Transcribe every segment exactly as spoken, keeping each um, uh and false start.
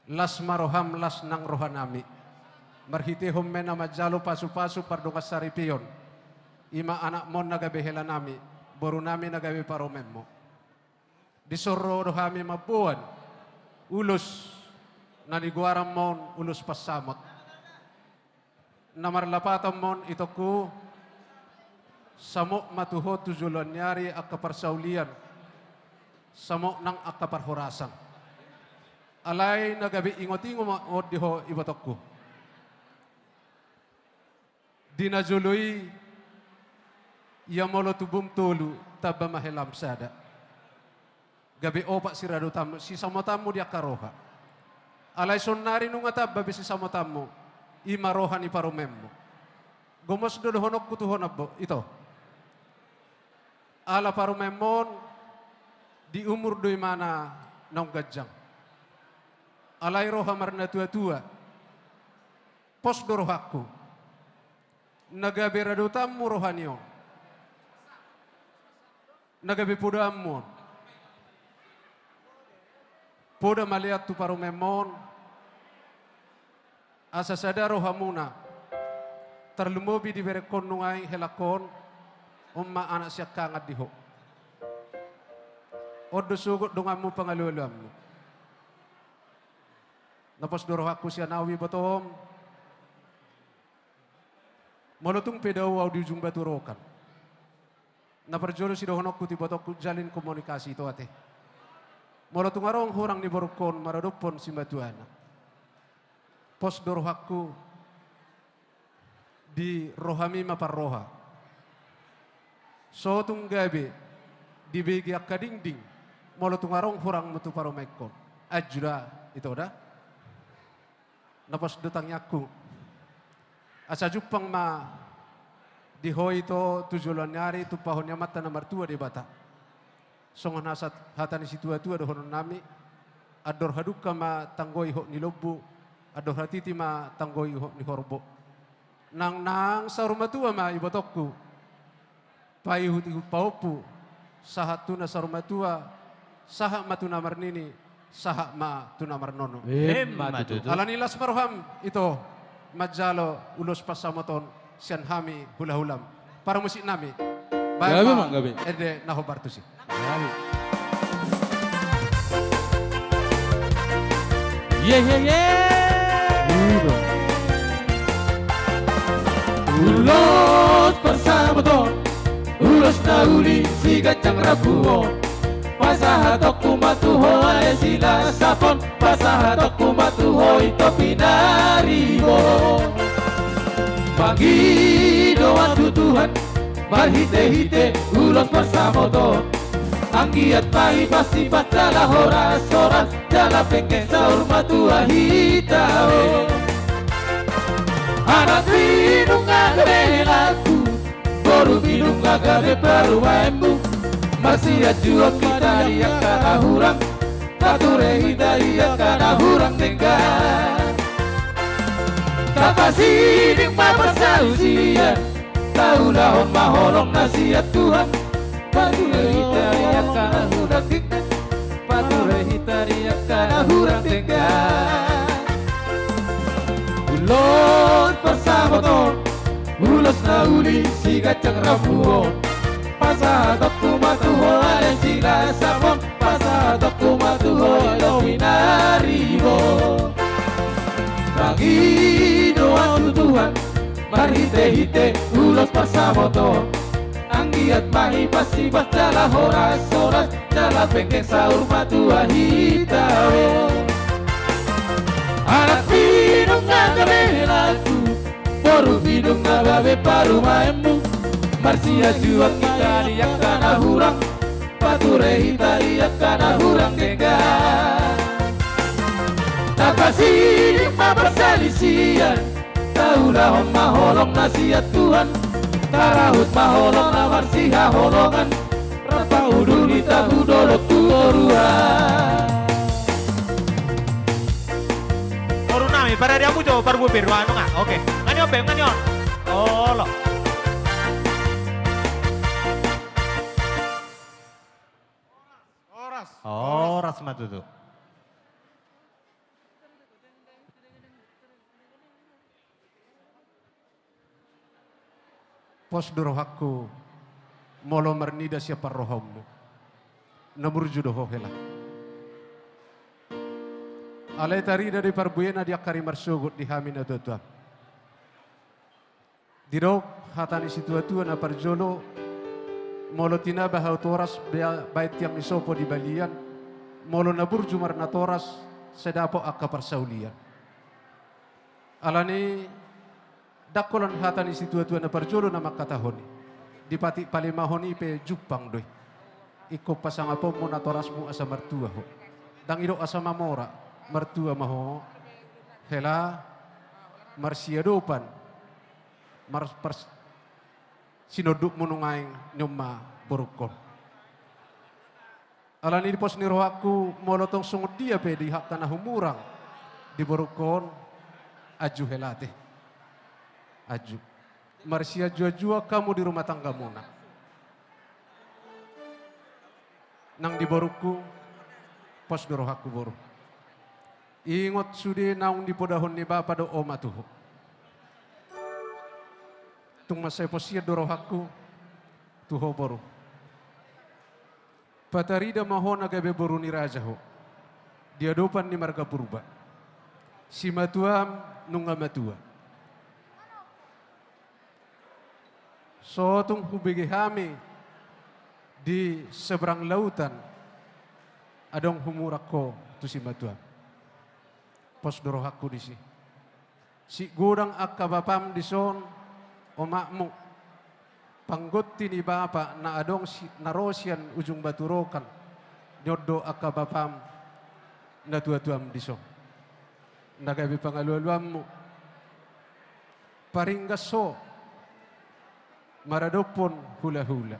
Las ma roham, las nang rohanami. Marhitehon ma na manjalo pasupasu pardongansaripeon, i ma anakmon na gabe helanami, borunami na gabe parumaenmu. Dison ro do hami mamboan ulos na nigoaranmon ulos pansamot. Na marlapatan ma on, itongku, samot ma tu ho tu joloan ni ari angka parsaulian, samot nang angka parhorasan. Alai na gabe ingotingot ma on di ho, ibotongku. Di na jolo i, ia molo tubum tolu, tamba ma helam sada. Gabe opat siradotanmu, sisamotanmu di angka roha. Alai saonnari nunga tamba be sisamotanmu, i ma roha ni parumaenmu. Gomos do dohononku tu ho, ambo, ito. Ala parumaenmon di umur do imana naung ganjang. Alai roha marnatuatua. Pos do rohangku. Na gabe radotanmu roha ni on. Na gabe podaanmu on. Poda ma lean tu parumaenmon, asa sada rohamuna, tarlumobi diberengkon nunga i helangkon, on ma anak siangkangan di ho. On do sogot donganmu pangalualuanmu. Na pos do rohangku sian ahu ibotom. Molo tung pe dao ahu di ujung batu rokan, na parjolo sidohononku tu ibotongku, jalin komunikasi ito ate. Molo tung adong hurang ni borungkon maradophon simatuana, pos do rohangku, di rohami ma parroha. So tung gabe dibege angka dingding, molo tung adong hurangmu tu parumaenkon, anju da ito da. Na pos do tangiangku, asa jumpang ma di ho ito tu joloan ni ari, tumpahon ni Amanta na martua Debata. Songon hasat hata ni situatua dohononnami: Andor hadungka ma tanggo ihot ni lombu, andor hatiti ma tanggo ihot ni horbo. Nang, nang saur matua ma ibotongku paihutihut pahompu, sahat tu na saur matua, sahat ma tu na marnini, sahat ma tu na marnono. Emma tutu. Alani i las ma roham ito manjalo ulos pansamoton sian hami hulahulam, parmusiknami. Baen ma ende na hombar tusi. Ye, ye, ye. Ulos pansamoton, ulos na uli siganjang rambu on. Pasahatonku ma tu ho ale silas sapon, pasahatonku ma tu ho ito pinaribot. Mangido ahu tu Tuhan marhitehite ulos pansamoton. Anggiat ma hipas-hipas jala horas-horas, jala penggeng saur matua hita on. Anak ni nunga gabe helangku, boru ni nunga gabe parumaenmu. Marsianjuan hita di angka na hurang, pature hita di angka na hurang denggan. Tapasiding ma parsalusian, taulahon ma holong na sian Tuhan. Pature hita di angka na hurang denggan, pature hita di angka na hurang denggan. Ulos pansamoton, ulos na uli siganjang rambu on. Pasahatonku ma tu ho ale silas sapon, pasahatonku ma tu ho ito pinaribot. Mangido ahu tu Tuhan marhitehite ulos pansamoton. Anggiat ma hipas-hipas jala horas-horas, jala penggeng saur matua hita on. Anak ni nunga gabe helangku, boru ni nunga gabe parumaenmu. Marsianjuan hita di angka na hurang, pature hita di angka na hurang denggan. Tapasiding ma parsalisian, taulahon ma holong na sian Tuhan. Tarahut ma holong na marsihaholongan, rap panguduhon hita tu dolok tu toruan. Boru nami, parade hamu jo, parbuber, anu nga, oke. Nga ni on, Beb, nga ni on. Olo. Horas. Horas ma tutu. Pos do rohangku molo marnida sian parrohaonmu. Na burju do ho hela. Alai tarida do i parbuena di angka ari marsogot di hami natuatuam. Didok hata ni situatua na parjolo, molo tinaba hau toras, ba-, baen tiang ni sopo di balian, molo na burju marnatoras, sai dapot angka parsaulian. Alani ndang holan hata ni situatua na parjolo na mangkatahon i, dipatik palimahon i pe jumpang do i. Ingkon pasangaponmu natorasmu asa martua ho. Ndang idok asa mamora, martua ma ho. Hela marsiadopan. Mar-, pars-, sinondukmu nuaeng, nion ma borungkon. Alani di pos ni rohangku, molo tong songon dia pe di angka na humurang di borungkon, anju hela ate. Anju. Marsianjuanjuan hamu di rumah tanggamuna. Nang di borungku, pos do rohangku boru. Ingot sude naung dipodahon ni bapa dohot oma tu ho. Tung mansai pos sian do rohangku tu ho boru. Patarida ma ho na gabe boru ni raja ho di adopan ni marga Purba. Simatuam nunga matua. So tung hubege hami di seberang lautan, adong humurang ho tu simatuam. Pos do rohangku disi. Sigodang angka bapam dison, omakmu, panggonti ni bapa na adong si, na ro sian ujung Baturokan, ni on do angka bapam na tuatuam dison. Na gabe pangalualuanmu. Paringgas ho maradophon hulahula.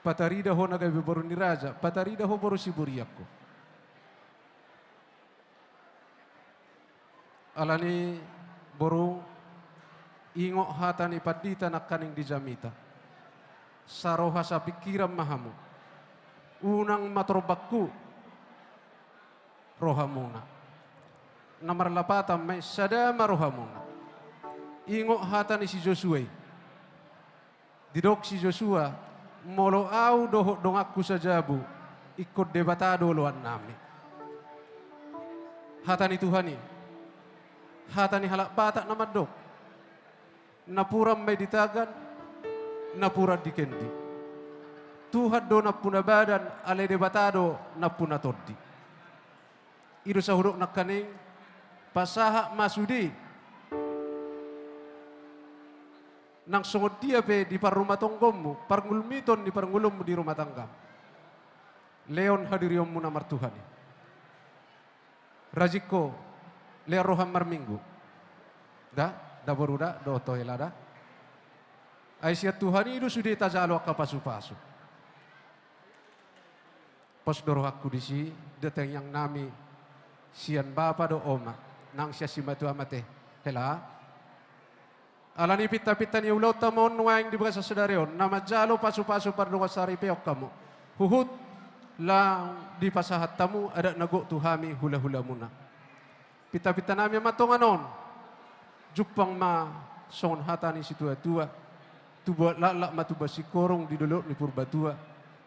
Patarida ho na gabe boru ni raja, patarida ho boru Siburian ho. Alani boru, ingot hata ni pandita nangkaning di jamita. Saroha sapingkiran ma hamu. Unang ma torbangku rohamuna. Na marlapatan ma i, sada ma rohamuna. Ingot hata ni si Josua i. Didok si Josua, molo ahu dohot donganku sajabu, ingkon Debata do oloannami. Hata ni Tuhan i. Hata ni halak Batak na mandok. Napuran ma i di tagan, napuran di kendi. Tuhan do nampuna badan, alai Debata do nampuna tondi. I do sahudok nangkaning, pasahat ma sude. Nang songon dia pe di parrumatonggaonmu, parngulmiton ni parngoluonmu di rumah tanggam. Lehon hadirionmuna martuhan i. Rajin ho, lehon roham marminggu. Da, da boru da, dohot ho hela da. Ai sian Tuhan i do sude tajalo angka pasupasu. Pos do rohangku disi, di tangiangnami, sian bapa dohot oma, nang sian simatuam ate, hela. Alani pintapinta ni ulaonta ma on nuaeng di bagasan sadari on, na manjalo pasupasu pardongansaripeon hamu. Huhut, laos dipasahat hamu adat na gok tu hami hulahulamuna. Pintapintanami ma tongon on. Jumpang ma songon hata ni situatua. Tubuan laklak ma tubuan singkoru di dolok ni Purbatua.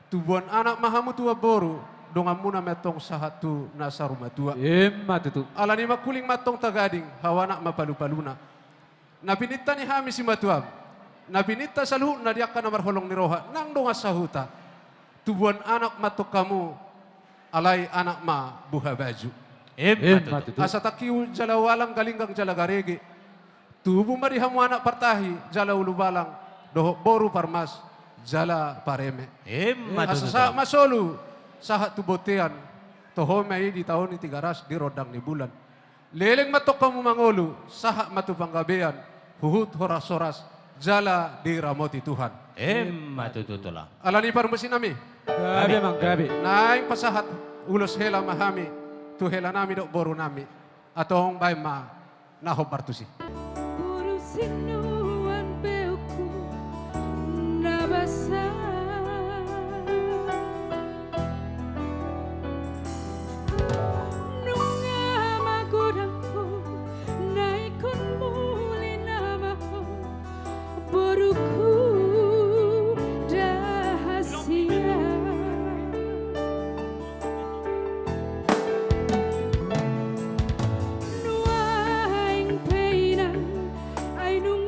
Tubuan anak ma hamu tubuan boru, donganmuna ma antong sahat tu na saur matua. Ima tutu. Alani mangkuling ma antong tagading, hau anak ma palupaluna. Na pininta ni hami simatuam, na pininta saluhutna di angka na marholong ni roha, nang dongan sahuta. Tubuan anak ma antong hamu, alai anak ma buha baju. Ima tutu. Asa tangkiu jala ualang, galinggang jala garege. Tubu ma di hamu anak partahi jala ulubalang, dohot boru parmas jala pareme. Ima tutu. Asa sahat ma solu, sahat tu bontean, toho ma i ditaoni Tigaras di rondang ni bulan. Leleng ma antong hamu mangolu, sahat ma tu panggabean, huhut horas-horas, jala diramoti Tuhan. Ima tutu, Tulang. Alani parmusiknami. Gabe, amang, gabe. Naeng pasahat ulos hela ma hami tu helanami dohot borunami. Antong baen ma na hombar tusi. Boru sinuan beukku na basa. Nunga magodang ho, na ingkon muli nama ho, boruku da hasian. Nuaeng pe inang, ai nunga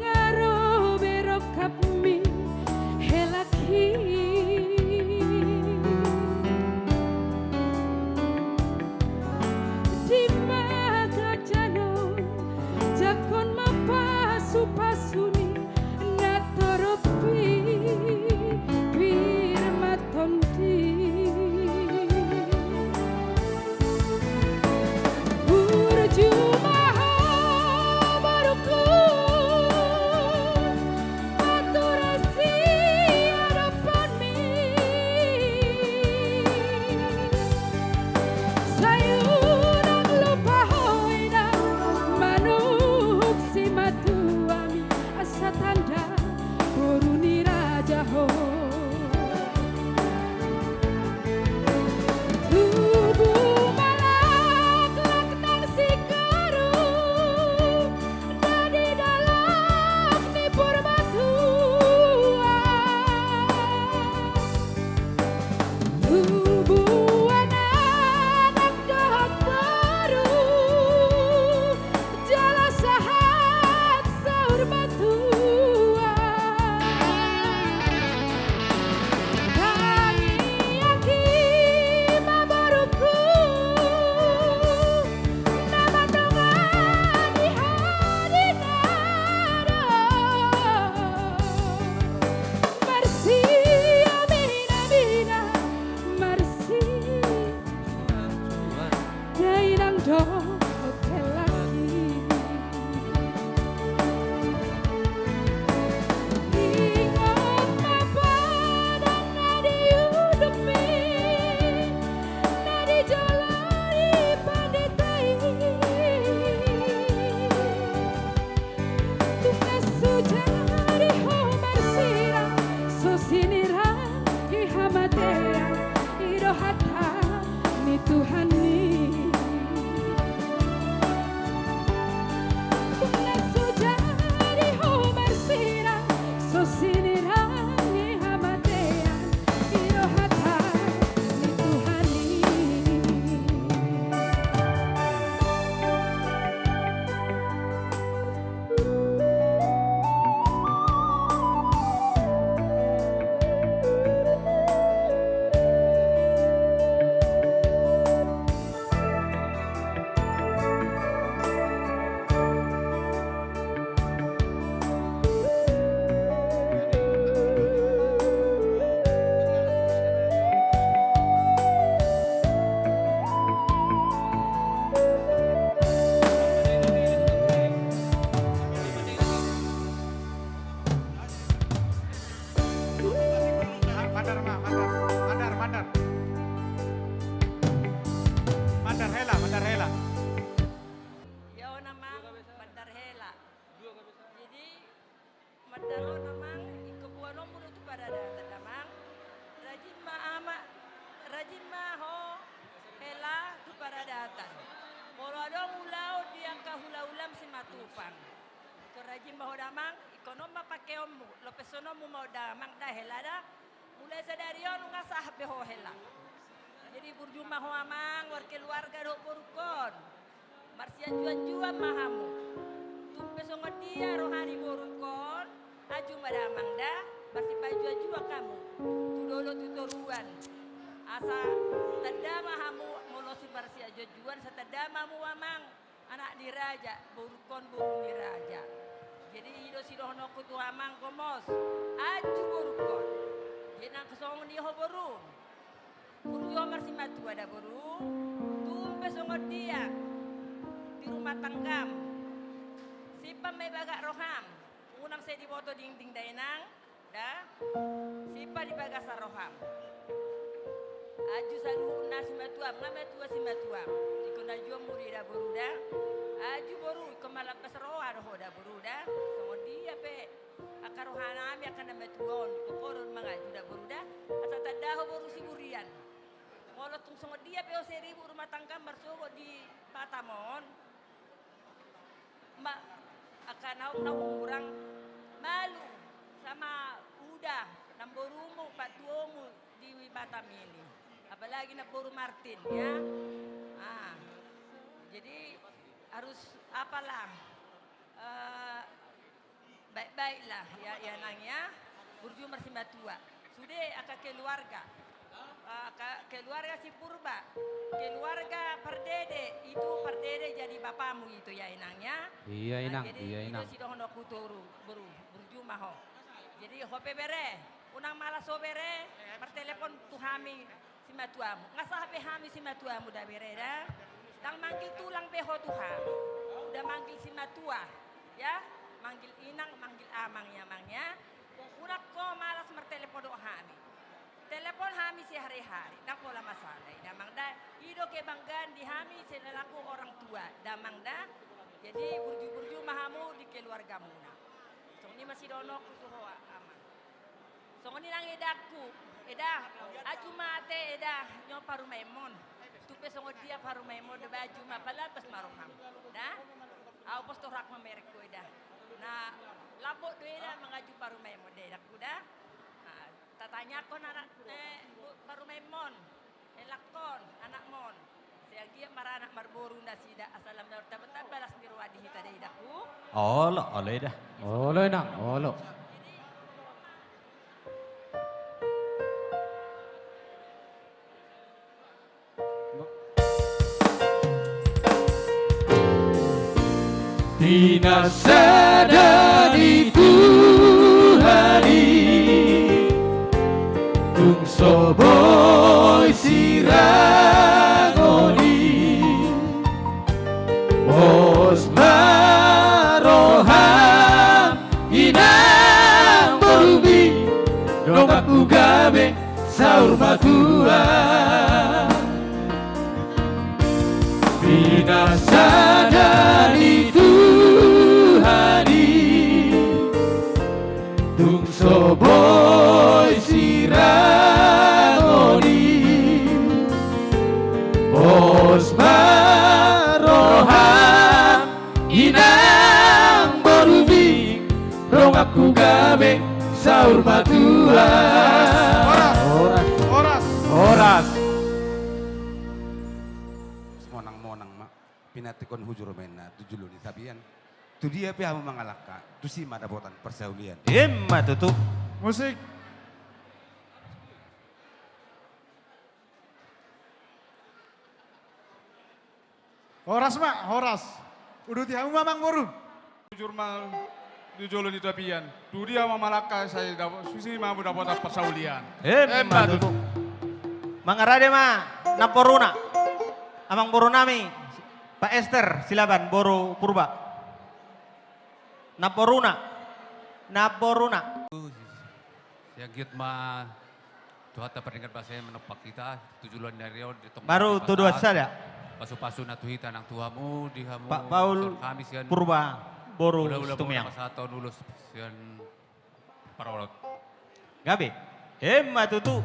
Daro damang, ingkon boanonmu do tu paradatan damang. Rajin ma ama, rajin ma ho hela tu paradatan. Molo adong ulaon di angka hulahulam, Simatupang, ingkon rajin ma ho damang, ingkon on ma pakeonmu, lopesononmu ma on damang da hela da. Mulai sadari on nunga sah be ho hela. Jadi burju ma ho amang, markeluarga dohot borungkon. Marsianjuanjuan ma hamu. Tung pe songon dia roha ni borungkon, aju ma damang da, marsipajuanjuan hamu tu dolok tu toruan. Asa tanda ma hamu, molo si marsianjuanjuan, asa tanda ma hamu amang, anak ni raja, borungkon boru ni raja. Jadi i do sidohononku tu amang, gomos. Aju borungkon. Jadi nang songon i ho boru. Burju ho marsimatua da boru. Tung pe songon dia di rumah tanggam. Simpan ma i bagak roham. Unang sai diboto dinding da inang. Da? Simpan di bagasan roham. Aju saluhutna simatuam, nga matua simatuam. Ingkon ajuonmu do i da boru da. Aju boru, ingkon malambas roha do ho da boru da. Songon dia pe angka rohanami angka na matua on, ingkon ho do mangaju da boru da. Asa tanda ho boru siburian. Molo tung songon dia pe ho sai ribut rumah tangga marsogot di Batam on. Ma, angka naung na hurang, malu sama uda, namborumu, patuomu di Batam ini. Apalagi namboru Martin, ya. Ah. Jadi harus apalah, eh, baik-baiklah, ya, ya, nang, ya. Burju marsimatua. Sude angka keluarga. Ah, ka-, keluarga si Purba. Keluarga Pardede, itu Pardede jadi bapamu itu ya, inang, ya. Iya, ah, inang, jadi iya, itu inang. Sidohononku tu boru, boru, burju ma ho. Jadi ho pe bere, unang malas ho bere, martelepon tu hami simatuamu. Nga sah be hami simatuamu da bere da. Ndang manggil tulang be ho tu hami. Udah manggil simatua, ya. Manggil inang, manggil amang ya, amang ya. Unang ho malas martelepon dohot hami. Telepon hami sehari-hari, ndang pola masalah i damang da. I do kebanggaan di hami selaku orang tua damang da. Jadi burju-burju ma hamu di keluargamuna. Songon i ma sidohononku tu ho amang. Songon i nang edangku, eda, aju ma ate eda, nyo parumaenmon. Tung pe songon dia parumaenmon, da aju ma, palambas ma roham. Da? Au pos torang mamereng ho eda. Na lambok do eda mangaju parumaenmon da edangku da. Ah, tatangihon anak, eh, parumaenmon, helakhon anakmon. Sai anggiat maranak marboru nasida, asa lam na tamba-tamba las ni roha di hita da edangku. Olo, olo eda. Olo inang, olo. Pinasada ni Tuhan i, tung so boi sirangon i. Pos ma roham inang borumi, donganku gabe saur matua. Pinasada ni Tuhan i, tung so boi sirangon i. Pos ma roham inang borumi, donganku gabe saur matua. Horas. Horas. Horas. Monang-monang ma. Pinantikhon hujur ma inna tu jolo ni tapian. Tu dia pe hamu mangalangka, tusi ma dapotan parsaulian. Emma tutu. Musik. Horas ma, horas. Uduti hamu ma amang boru. Hujur ma tu jolo ni tapian. Tu dia ma mangalangka sai dapo-, tusi ma hamu dapotan parsaulian. Emma tutu. Mangarade ma namboruna. Amang borunami. Pak Ester, Silaban, boru Purba. Namboruna. Namboruna. Sai anggiat ma Tuhanta pardenggan basa i manompa hita tu joloan ni ari on di tongtong. Baru tu dua sada. Pasu-pasuna tu hita nang tu hamu, di hamu. Pak Paul Purba, boru Situmeang. Pasahathon ulos sian Parorot. Gabe. Emma tutu.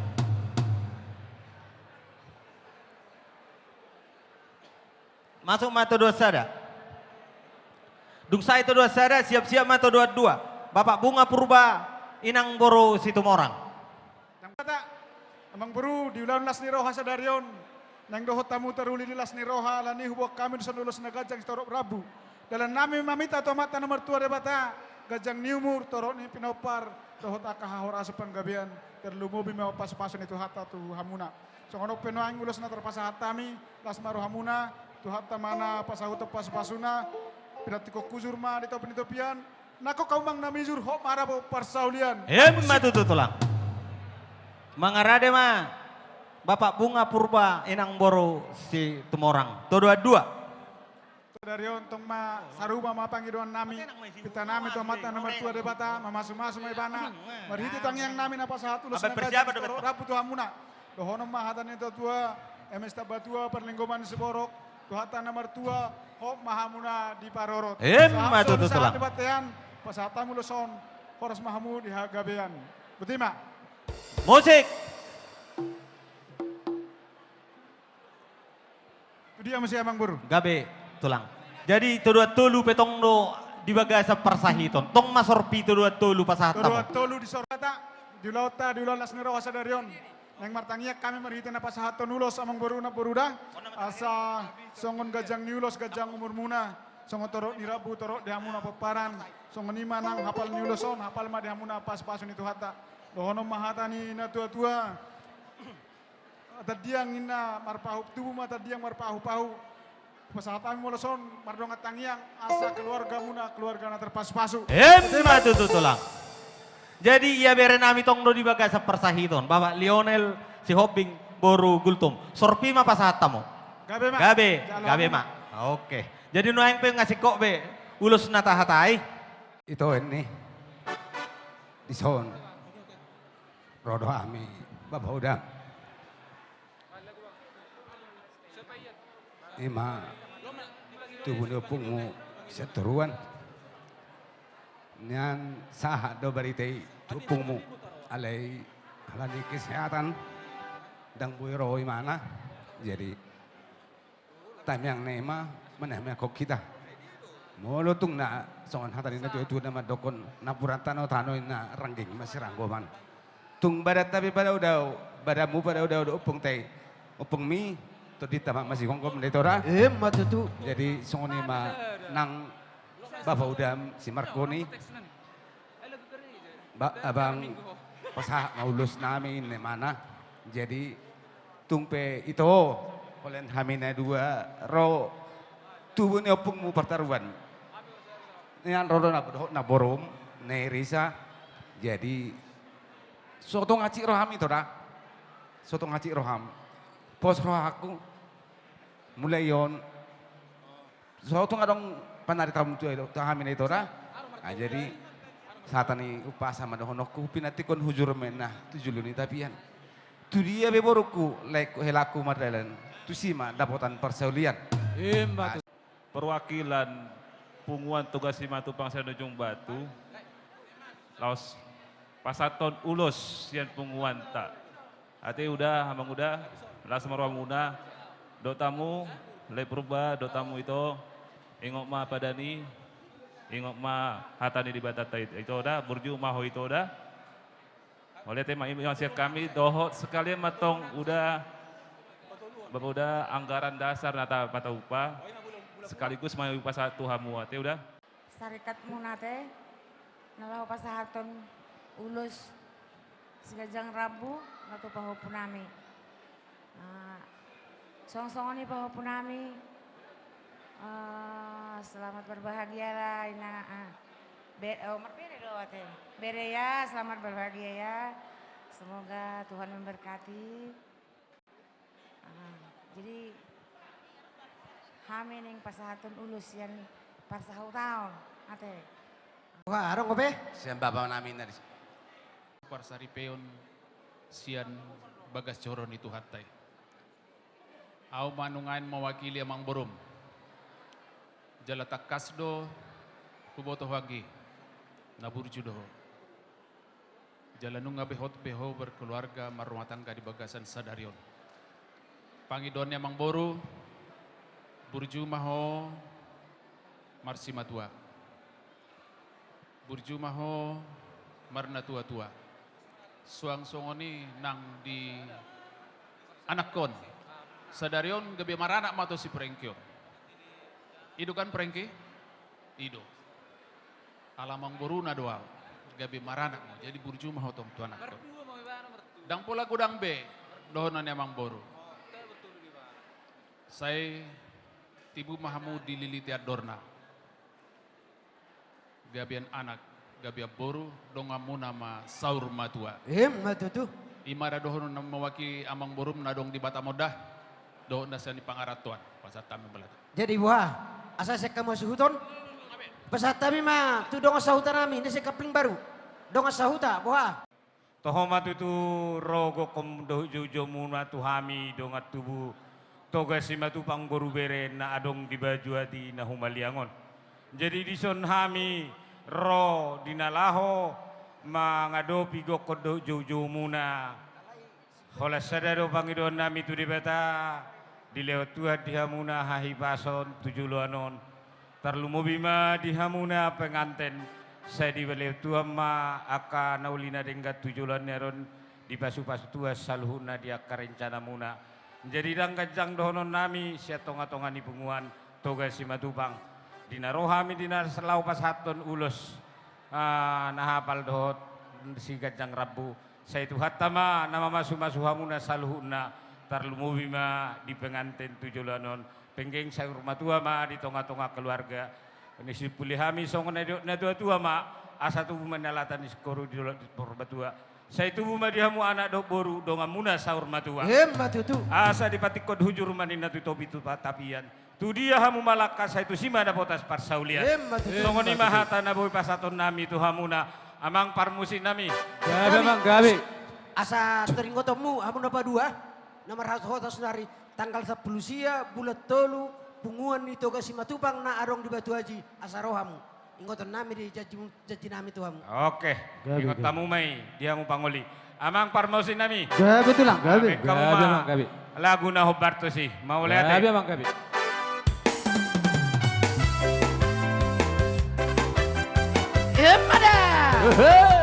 Masuk ma todoan sada. Dung sae todoan sada, siap-siap ma todoan dua. Bapak Bunga Purba, Inang Boru Situmorang. Dang bata, amang boru, di ulaon las ni roha sadari on, naeng dohot hamu taruli di las ni roha, alani huboan hami do son ulos na ganjang sitorop rambu. Dalan nami mamita tu Amanta na martua Debata, ganjang ni umur, torop ni pinompar, dohot angka hahorasan panggabean, tarlumobi ma pasu-pasu ni Tuhanta tu hamuna. Songon on pe nuaeng ulos na tarpasahat hami, las ma rohamuna, Tuhanta ma na pasahuthon pasu-pasuna, pinantikhon hujur ma di topi ni topian, nangkok hamu amang na mijur, hot ma hamu parsaulian. Emma tutu tulang. Mangarade ma Bapak Bunga Purba, Inang Boru Situmorang. Todoan dua. Sadari on tong ma sarupa ma pangidoan nami, pinta nami tu Amanta na martua Debata, mamasu-masu ma Ibana, marhite tangiang nami na pasahat ulos na ganjang sitorop rambu tu hamuna. Dohonon ma hata ni natua-tua, eme sitamba tua parlinggoman ni siborok, Tuhanta na martua, hot ma hamuna diparorot. Emma tutu tulang. Sahat-sahat di bontean, pasahat hamu ulos on, horas ma hamu di hagabean. Boti ma. Musik. Tu dia muse amang boru? Gabe tulang. Jadi todoan tolu pe tong do di bagasan parsahiton. Tong ma sorpi todoan tolu pasahat hamu. Todoan tolu di sorpi ta, di ulaonta, di ulaon las ni roha sadari on. Naeng martangiang hami marhite na pasahathon ulos amang boru, namboru da. Asa songon ganjang ni ulos, ganjang umurmuna. Songon torop ni rambu, torop di hamuna pomparan. Songon i ma nang hapal ni ulos on, hapal ma di hamuna pasu-pasu ni Tuhanta. Dohonon ma hata ni natua-tua. Tandiang ninna marpahu, tubu ma tandiang marpahu-pahu. Pasahat hami ulos on mardongan tangiang, asa keluargamuna keluarga na tarpasu-pasu. Emma tutu tulang. Jadi ia bere nami tong do di bagasan parsahiton, Bapak Lionel Sihombing boru Gultom. Sorpi ma pasahat hamu. Gabe ma. Gabe, gabe ma. Oke. Jadi nuaeng pe nga singkop be ulos na tahatai. Ito ni. Dison. Ro do hami, Bapak Uda. Ima tubu ni ompungmu sian toruan. Nian sahat do barita i tu ompungmu. Alai halani kesehatan ndang boi ro imana. Jadi tangiang na ima manangianghon hita. Molo tung na songon hata ni natua-tua na mandokkon napuran tano-tano i na rangging masiranggoman. Tung badanta pe padao-dao, badanmu padao-dao do ompung ta i. Ompungmi tondinta ma masigomgom da ito da. Emma tutu. Jadi songon i ma nang Bapak Uda si Markoni. Ba, abang pasahat ma ulos nami ninna imana. Jadi tung pe ito, holan hami na dua ro tubu ni ompungmu partoruan. Nian ro do na dohot naborum, Nairisa. Jadi so tung hansit roham ito da. So tung hansit roham. Pos rohangku. Mulai on. So tung adong panaritaon tu, tu hami na ito da. Ah, jadi sahata ni umpasa ma dohononku, pinantikhon hujur ma inna tu julu ni tapian. Tu dia pe borungku, laengku, helangku mardalan, tusi ma dapotan parsaulian. Emma tutu. Perwakilan Punguan Toga Simatupang Sianujung Batu laos pasahathon ulos sian punguanta. Ate Uda, amang Uda, las ma rohamuna, dohot hamu, Lae Purba, dohot hamu ito, ingot ma padan i, ingot ma hata ni Debatanta ito da, burju ma ho ito da. Mauliate ma, ima sian hami, dohot sekalian ma tong Uda, Bapak Uda, anggaran dasar na tapatupa, sekaligus ma hupasahat tu hamu, ate Uda. Sarikat muna ate, na laho pasahathon ulos siganjang rambu na tu pahompu nami. Ah, songon-songon i pahompu nami, ah, selamat berbahagia lah, ina, ah. Be-, oh, marbere do ate. Bere ya, selamat berbahagia ya. Semoga Tuhan memberkati. Ah, jadi hami naeng pasahathon ulos sian parsahutaon, ate. Wah, adong dope? Sian bapa nami na di parsaripeon sian bagas joro ni Tuhanta i. Ahu ma nuaeng mewakili amang borum. Jala tangkas do huboto ho anggi na burju do ho. Jala nunga be hot pe ho berkeluarga marrumah tangga di bagasan sadari on. Pangidoan ni amangboru, burju ma ho marsimatua. Burju ma ho marnatuatua. Suang songon i nang di anakkon. Sadari on gabe maranak ma tu si Prengki on. I do kan Prengki? I do. Ala amangboruna do au. Gabe maranak ma. Jadi burju ma ho tong tu anakkon. Ndang pola godang be dohonon ni amangboru. Sai tibu ma hamu dililiti andorna. Gabean anak, gabean boru, donganmuna ma saur matua. Emma tutu. I ma da dohonon na mewakili amangborum na adong di Batam on da. Dohot na sian i pangarantoan, pasahat hami ma laho. Jadi boha, asa sian hamu hasuhuton? Pasahat hami ma tu dongan sahutanami na sian Kapling Baru. Dongan sahuta, boha? Toho ma tutu ro gokhon dohot joujoumuna tu hami dongan tubu Toga Simatupang boru bere na adong di Bajuati na humaliang on. Jadi dison hami ro di na laho mangadopi gokhon dohot joujoumuna. Holan sada do pangidoannami tu Debata, dilehon Tuhan di hamuna hahipason tu joloan on. Tarlumobi ma di hamuna penganten, sai dilehon Tuhan ma angka na uli na denggan tu joloan ni ari on, dipasupasu Tuhan saluhutna di angka rencanamuna. Jadi ndang ganjang dohononnami sian tongatonga ni punguan Toga Simatupang. Di na ro hami di na laho pasahathon ulos, ah, na hapal dohot siganjang rambu. Sai Tuhanta ma na mamasumasu hamuna saluhutna, tarlumobi ma di penganten tu joloan on. Penggeng saur matua ma di tongatonga keluarga. Ni simpuli hami songon na didok natuatua ma, asa tubu ma ni alatan ni singkoru di dolok ni Purbatua. Sai tubu ma di hamu anak dohot boru donganmuna saur matua. Emma tutu. Asa dipantikkon hujur ma ninna tu topi tu patapian. Tu dia hamu mangalangka sai tusi ma dapotan parsaulian. Emma tutu. Songon i ma hata na boi pasahatonnami tu hamuna amang parmusiknami. Gabe, amang, gabe. Asa taringotonmu hamu na paduahon na marhasohotan saonari tanggal sampulu sia bulan tolu, punguan ni Toga Simatupang na adong di Batu Aji, asa ro hamu. Ingotonnami di janji, janjinami tu hamu. Oke. Gabe, ingot hamu ma i di hamu pangoli. Amang parmusiknami. Gabe tulang, gabe. Gabe, amang, gabe. Lagu na hombar tusi. Mauliate. Gabe, amang, gabe. Emma da. Hehe.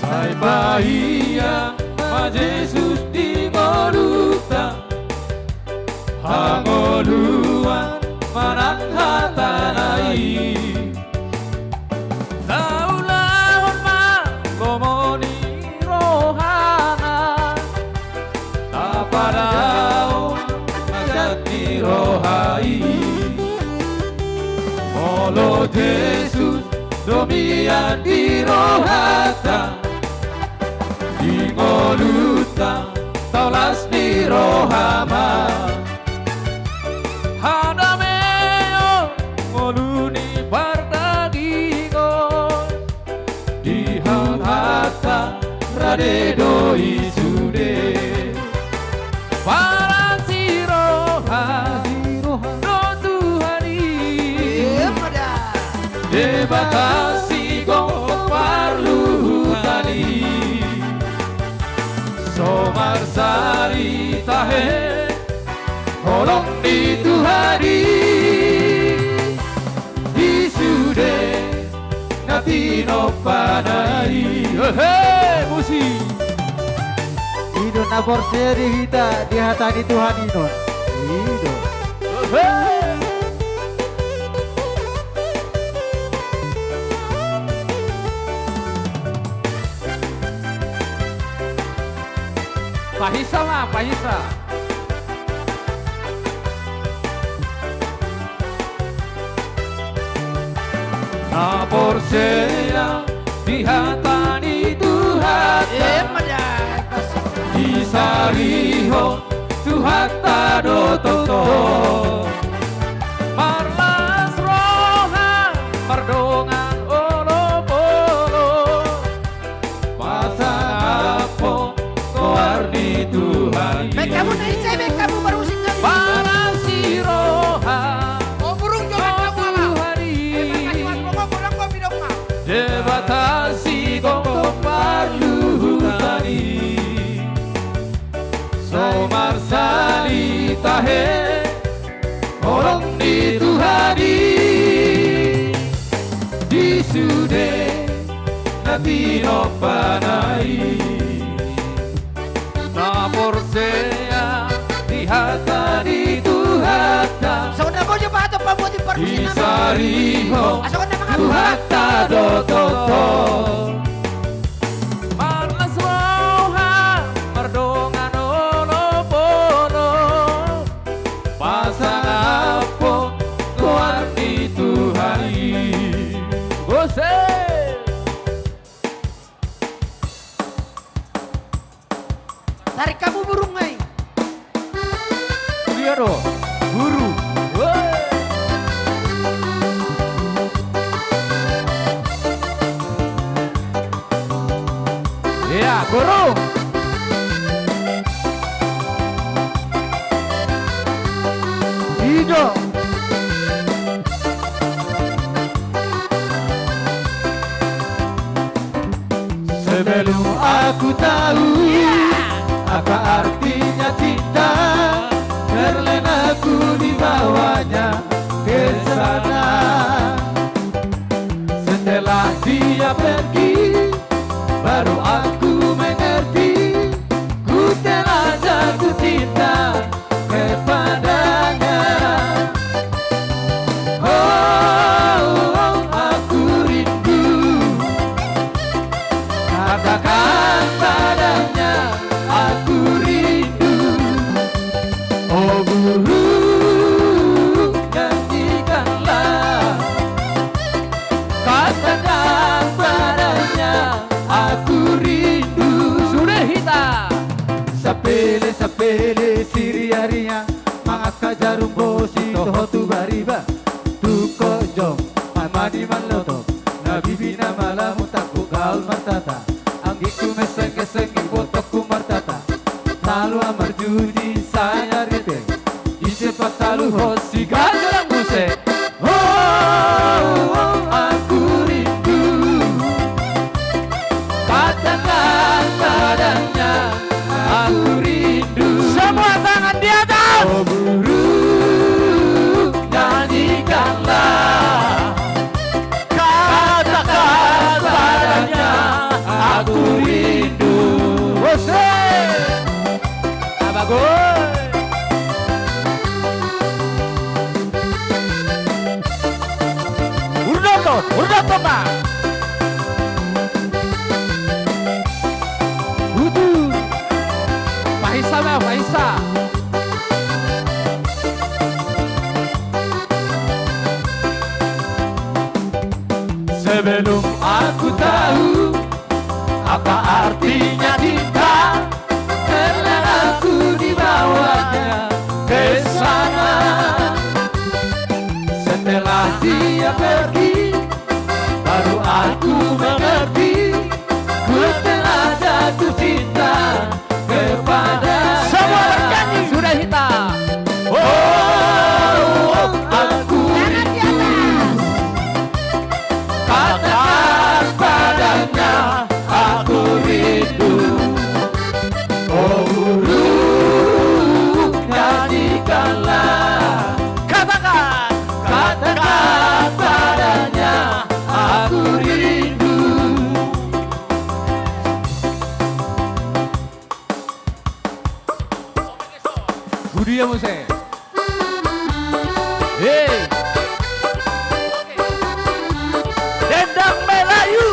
Sai paihut ma Jesus di ngolunta, hangoluan manang hatana i. Taulahon ma lomo ni rohana, tapadaon ma jat ni roha i. Molo Jesus do mian di rohanta, di ngolunta taulas ni roha ma. Hadameon ngolu ni pardagingon, di hata-hata rade do i sude. Palas ni roha do Tuhan i. Debata sigomgom parluhutan i. So marsari tahe holong ni Tuhan i. Di sude na tinompana i. Hehe, musik. I do na porsea di hita di hata ni Tuhan i non. I do. Hehe. Paihut ma, paihut. Na porsea di hata ni Tuhanta, disarihon Tuhanta do tongtong. Marlas roha, mardongan olopolop, pasangaphon goar ni Tuhan i. Baen hamu na ise, baen hamu parmusik nami. Palas ni roha. O burung jo, baen hamu. Tahe, holong ni Tuhan i di sude na tinompana i. Na porsea di hata ni Tuhanta. Songon na boi jo pahatop pamuat i parmusikan. Disarihon. Songon na mangapung. Tuhanta do tongtong. Marlas roha mardongan olopolop. Pasangaphon goar ni Tuhan i. Gose. Tarik hamu burung ai. Dia do. Burung. Woi. Ia, burung. Ido. Sebelum aku tahu apa artinya cinta, terlena aku dibawanya ke sana. Setelah dia pergi, baru aku mengerti, ku telah jatuh cinta kepadanya. Oh, aku rindu. Katakan padanya, aku rindu. Oh burung, nyanyikanlah. Katakan padanya, aku rindu. Sude hita. Sapele, sapele, siriaria, mangangka jarum bosi, toho tu bariba, tungkot jong, mamani mallotop, na bibina malamu, tampuk gaol martata, anggingku mesenggeseng, botongku martata, talu marjuji, saya ripe, ise pataluhon, siganjang muse. Oh, oh, aku rindu. Katakan padanya, aku rindu. Semua tangan di atas. Oh burung, nyanyikanlah. Katakan padanya, aku rindu. Wose. Abagoi. Urdoto, urdoto ma. Udu. Pahisa ma, pahisa. Sebelum aku tahu apa artinya cinta, terlena aku dibawanya ke sana. Setelah dia pergi, baru aku mengerti, ku telah jatuh cinta kepada. Semua bernyanyi. Sude hita. Oh, aku rindu. Katakan padanya, aku rindu. Oh burung, nyanyikanlah. Katakan. Katakan padanya, aku rindu. Budi ya muse. Hei. Dendang Melayu.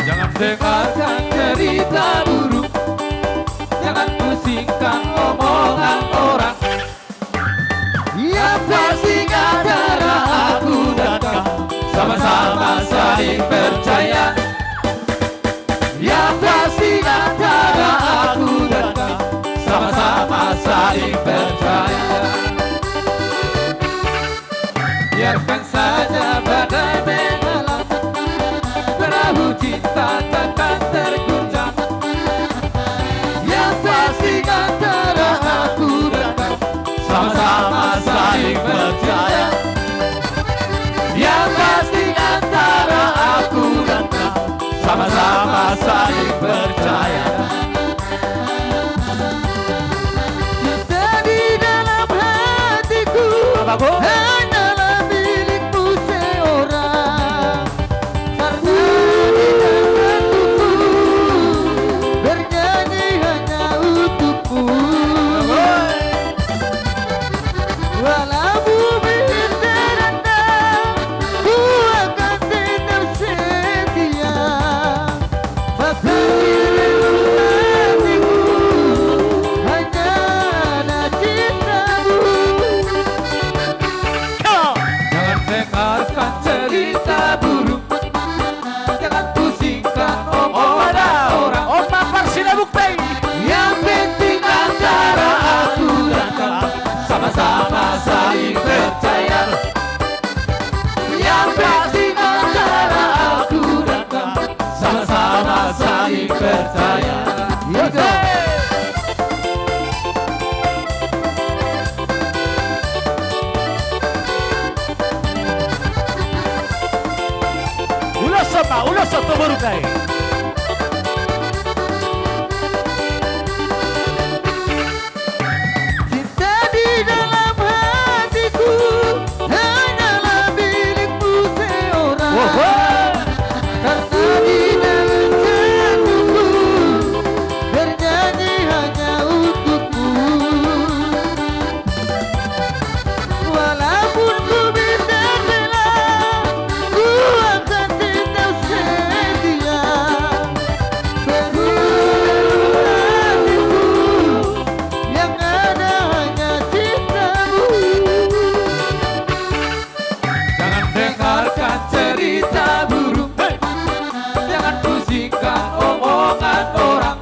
Jangan dengarkan cerita burung, jangan pusingkan omongan orang. Yang pasti antara aku dan kau sama-sama saling percaya. Yang pasti antara Hanyalah milikmu seorang, karena di dalam tubuh bernyanyi hanya untukmu. Walau bumi terendam, ku akan tetap setia. Maka di relung hatiku hanya ada cintamu. Jangan dengarkan cerita buruk, jangan pusingkan omongan orang. Oma Parsila Buktai. Yang penting antara aku dan kau sama-sama saling percaya. Yang penting antara aku dan kau sama-sama saling percaya. Iya, dong. Ulos sama, ulos sama, baru kai. Cinta di dalam hatiku hanyalah milikmu seorang. Woho. Karena di dalam jantungku bernyanyi hanya untukmu. Walaupun ku bintang bela, ku akan tetap setia. Penuh hatiku yang ada hanya cintamu. Jangan dengarkan cerita buruk, hey! Jangan pusingkan omongan orang.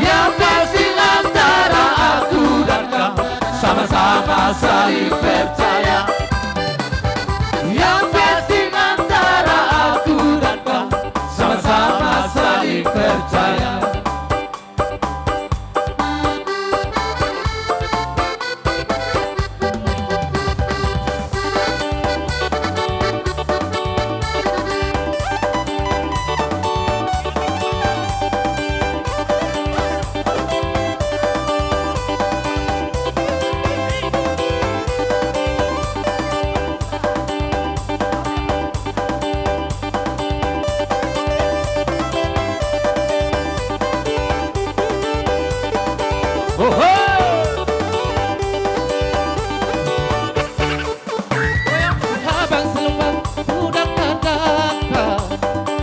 Yang pasti antara aku dan kau sama-sama saling percaya. Yang pasti antara aku dan kau sama-sama saling percaya. Oho! Habang selembab udak tadangka,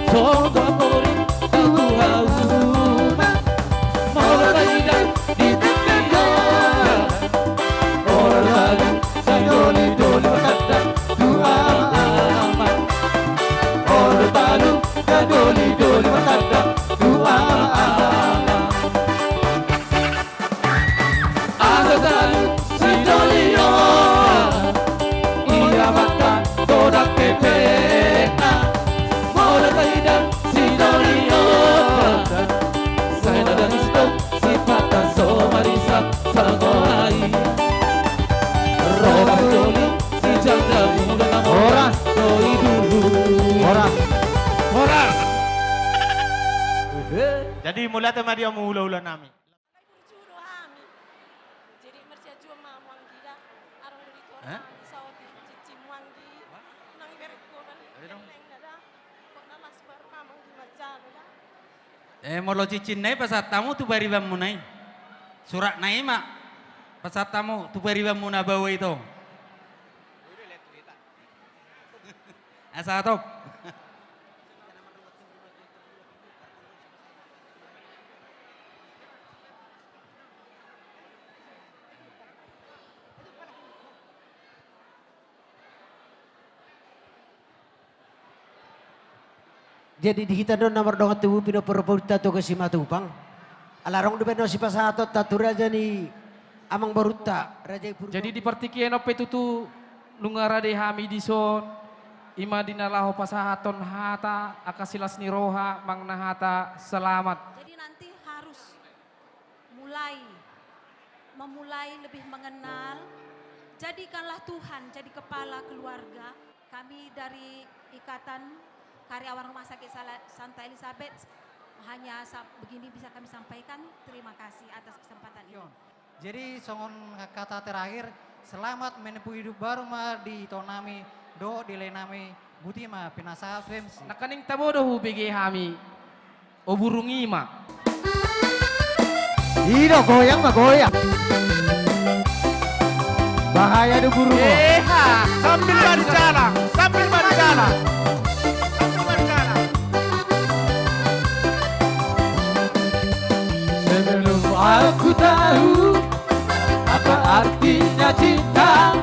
sogot mori tubu hauma. Molo taida di tingki on, molo talu sidoli-doli martanda tu amang-amang. Molo talu sidoli-doli martanda tu amang-amang. Asa talu sidoli on, ia mata todak pepena. Molo taida sidoli on, sai na dang sitong sipata so marisa sagoa i. Ro ma sidoli sijanda muda na horas. Horas. Doi dulu. Horas. Horas. Jadi mauliate ma di hamu hulahula nami. Burju do hami. Jadi marsianjuan ma hamu anggi da. Adong do di tor hami saotik cincin mu anggi. Unang iberengkon. Ayo dong. Pokokna las baru ma hamu anggi manjalo da. Eh, molo cincinna i pasahat hamu tu paribanmuna i. Suratna i ma pasahat hamu tu paribanmuna baoa i to. Asa hatop. Jadi di hita do na mardongan tubu pinompar ni borunta Toga Simatupang. Ala adong dope na sipasahatonta tu raja ni amangborunta, raja i Purba. Jadi di partingkian on pe tutu nunga rade hami dison, i ma di na laho pasahathon hata angka silas ni roha manang hata selamat. Jadi nanti harus mulai, memulai lebih mengenal. Jadikanlah Tuhan jadi kepala keluarga. Kami dari Ikatan Karyawan Rumah Sakit Sala-, Santa Elizabeth hanya sa-, begini bisa kami sampaikan. Terima kasih atas kesempatan ini. Jadi songon kata terakhir, Selamat menempuh hidup baru ma di ito nami dohot di lae nami. Boti ma pinasahat M C. Nangkaning tabo do hubege hami. O burung i ma. I do, goyang ma, goyang. Bahaya do burung on. Eha. Sambil berjalan, sambil berjalan. Sambil berjalan. Sebelum aku tahu apa artinya cinta,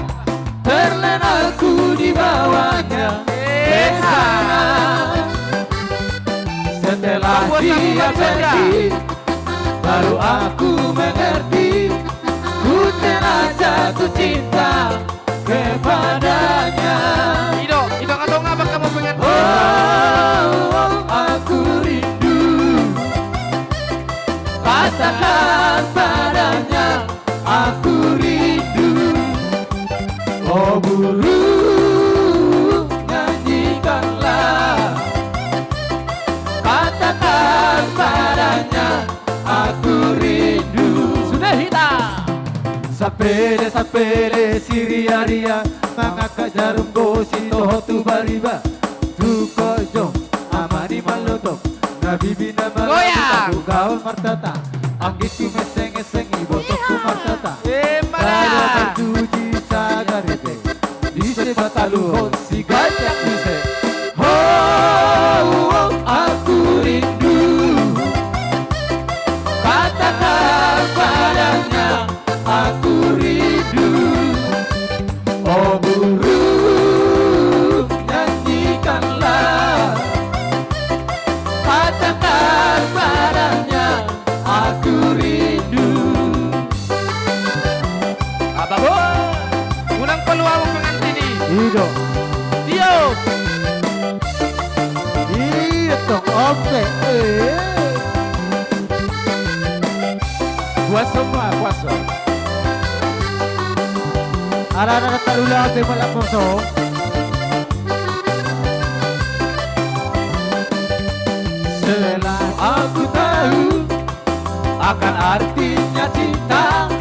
terlena ku di bawahnya. Eha. Setelah dia pergi, baru aku mengerti, ku telah jatuh cinta kepadanya. I do, i do, atau ngapa kamu pengen? Oh, aku rindu. Katakan padanya, aku rindu. Oh burung, nyanyikanlah. Katakan padanya, aku rindu. Sudah hita. Sapele, sapele, siriaria, mangangkat jarum bosi, toho tu bariba. Tukok jong, ama ni malotong, na bibi na malotong, goyang. Aku gaol martata, anggingku meseng-eseng, ibotongku martata. Emana. Lalu marjuji sagar ete, ise pataluhon si ganjang ise. Ho, aku rindu. Katakan padanya, aku rindu. Oh burung, nyanyikanlah. Katakan padanya, aku rindu. Apa bo? Unang palu amu pengantin i. I do. Tiup. Iya tong, oke. Eh. Puas semua, puas semua. Ada, ada, ada, tarulah, oke, malam kosong. Setelah aku tahu akan artinya cinta,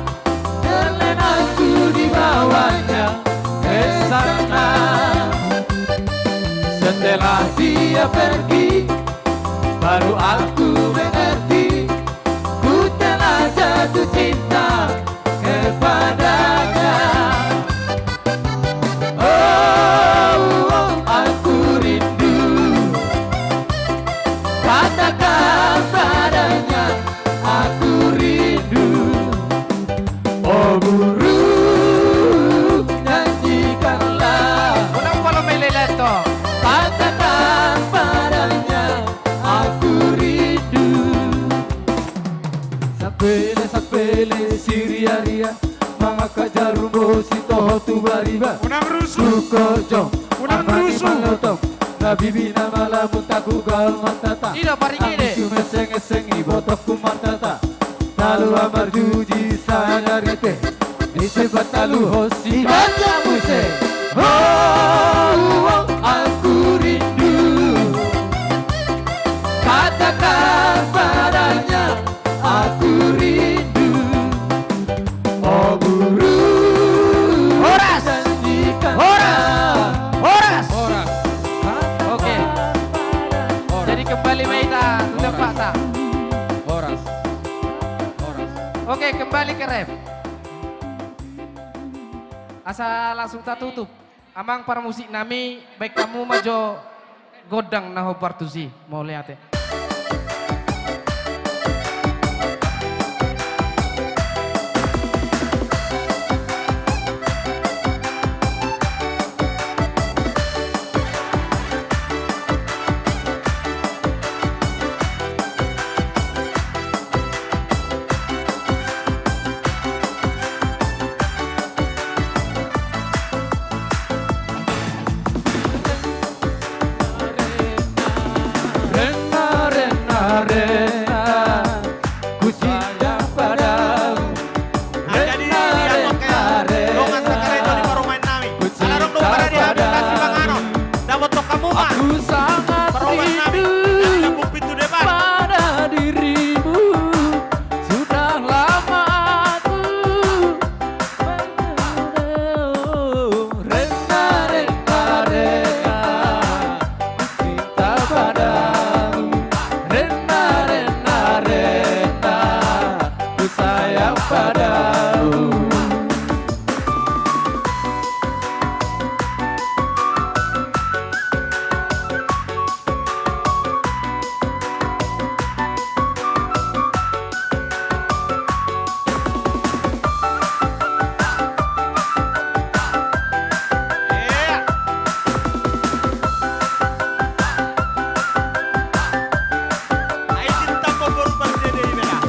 terlena ku di bawahnya ke sana. Setelah dia pergi, baru aku mengerti, ku telah jatuh cinta kepadanya. Oh, oh, aku rindu. Katakan padanya, aku rindu. Oh burung, nyanyikanlah. Unang polo meleleto. Katakan padanya, aku rindu. Sapele, sapele, siriaria, mangangkat jarum bosi, toho tu bariba. Unang rusuh. Tukok jong, unang rusuh. Ama ni malotong, na bibi na malamun, aku gaol martata. I do, parigi de. Anggingku meseng-eseng, ibotongku martata. Talu amarjuji sagar ete, ise pataluhon si ganjang ise. Oh, oh, aku rindu. Katakan padanya, aku rindu. Oh burung, horas. Horas. Horas. Horas. Oke. Horas. Jadi kembali ma hita tu tempatna. Horas. Horas. Oke, kembali ke rap. Asa langsung tatutup. Amang parmusik nami, baen hamu ma jo gondang na hombar tusi. Mauliate.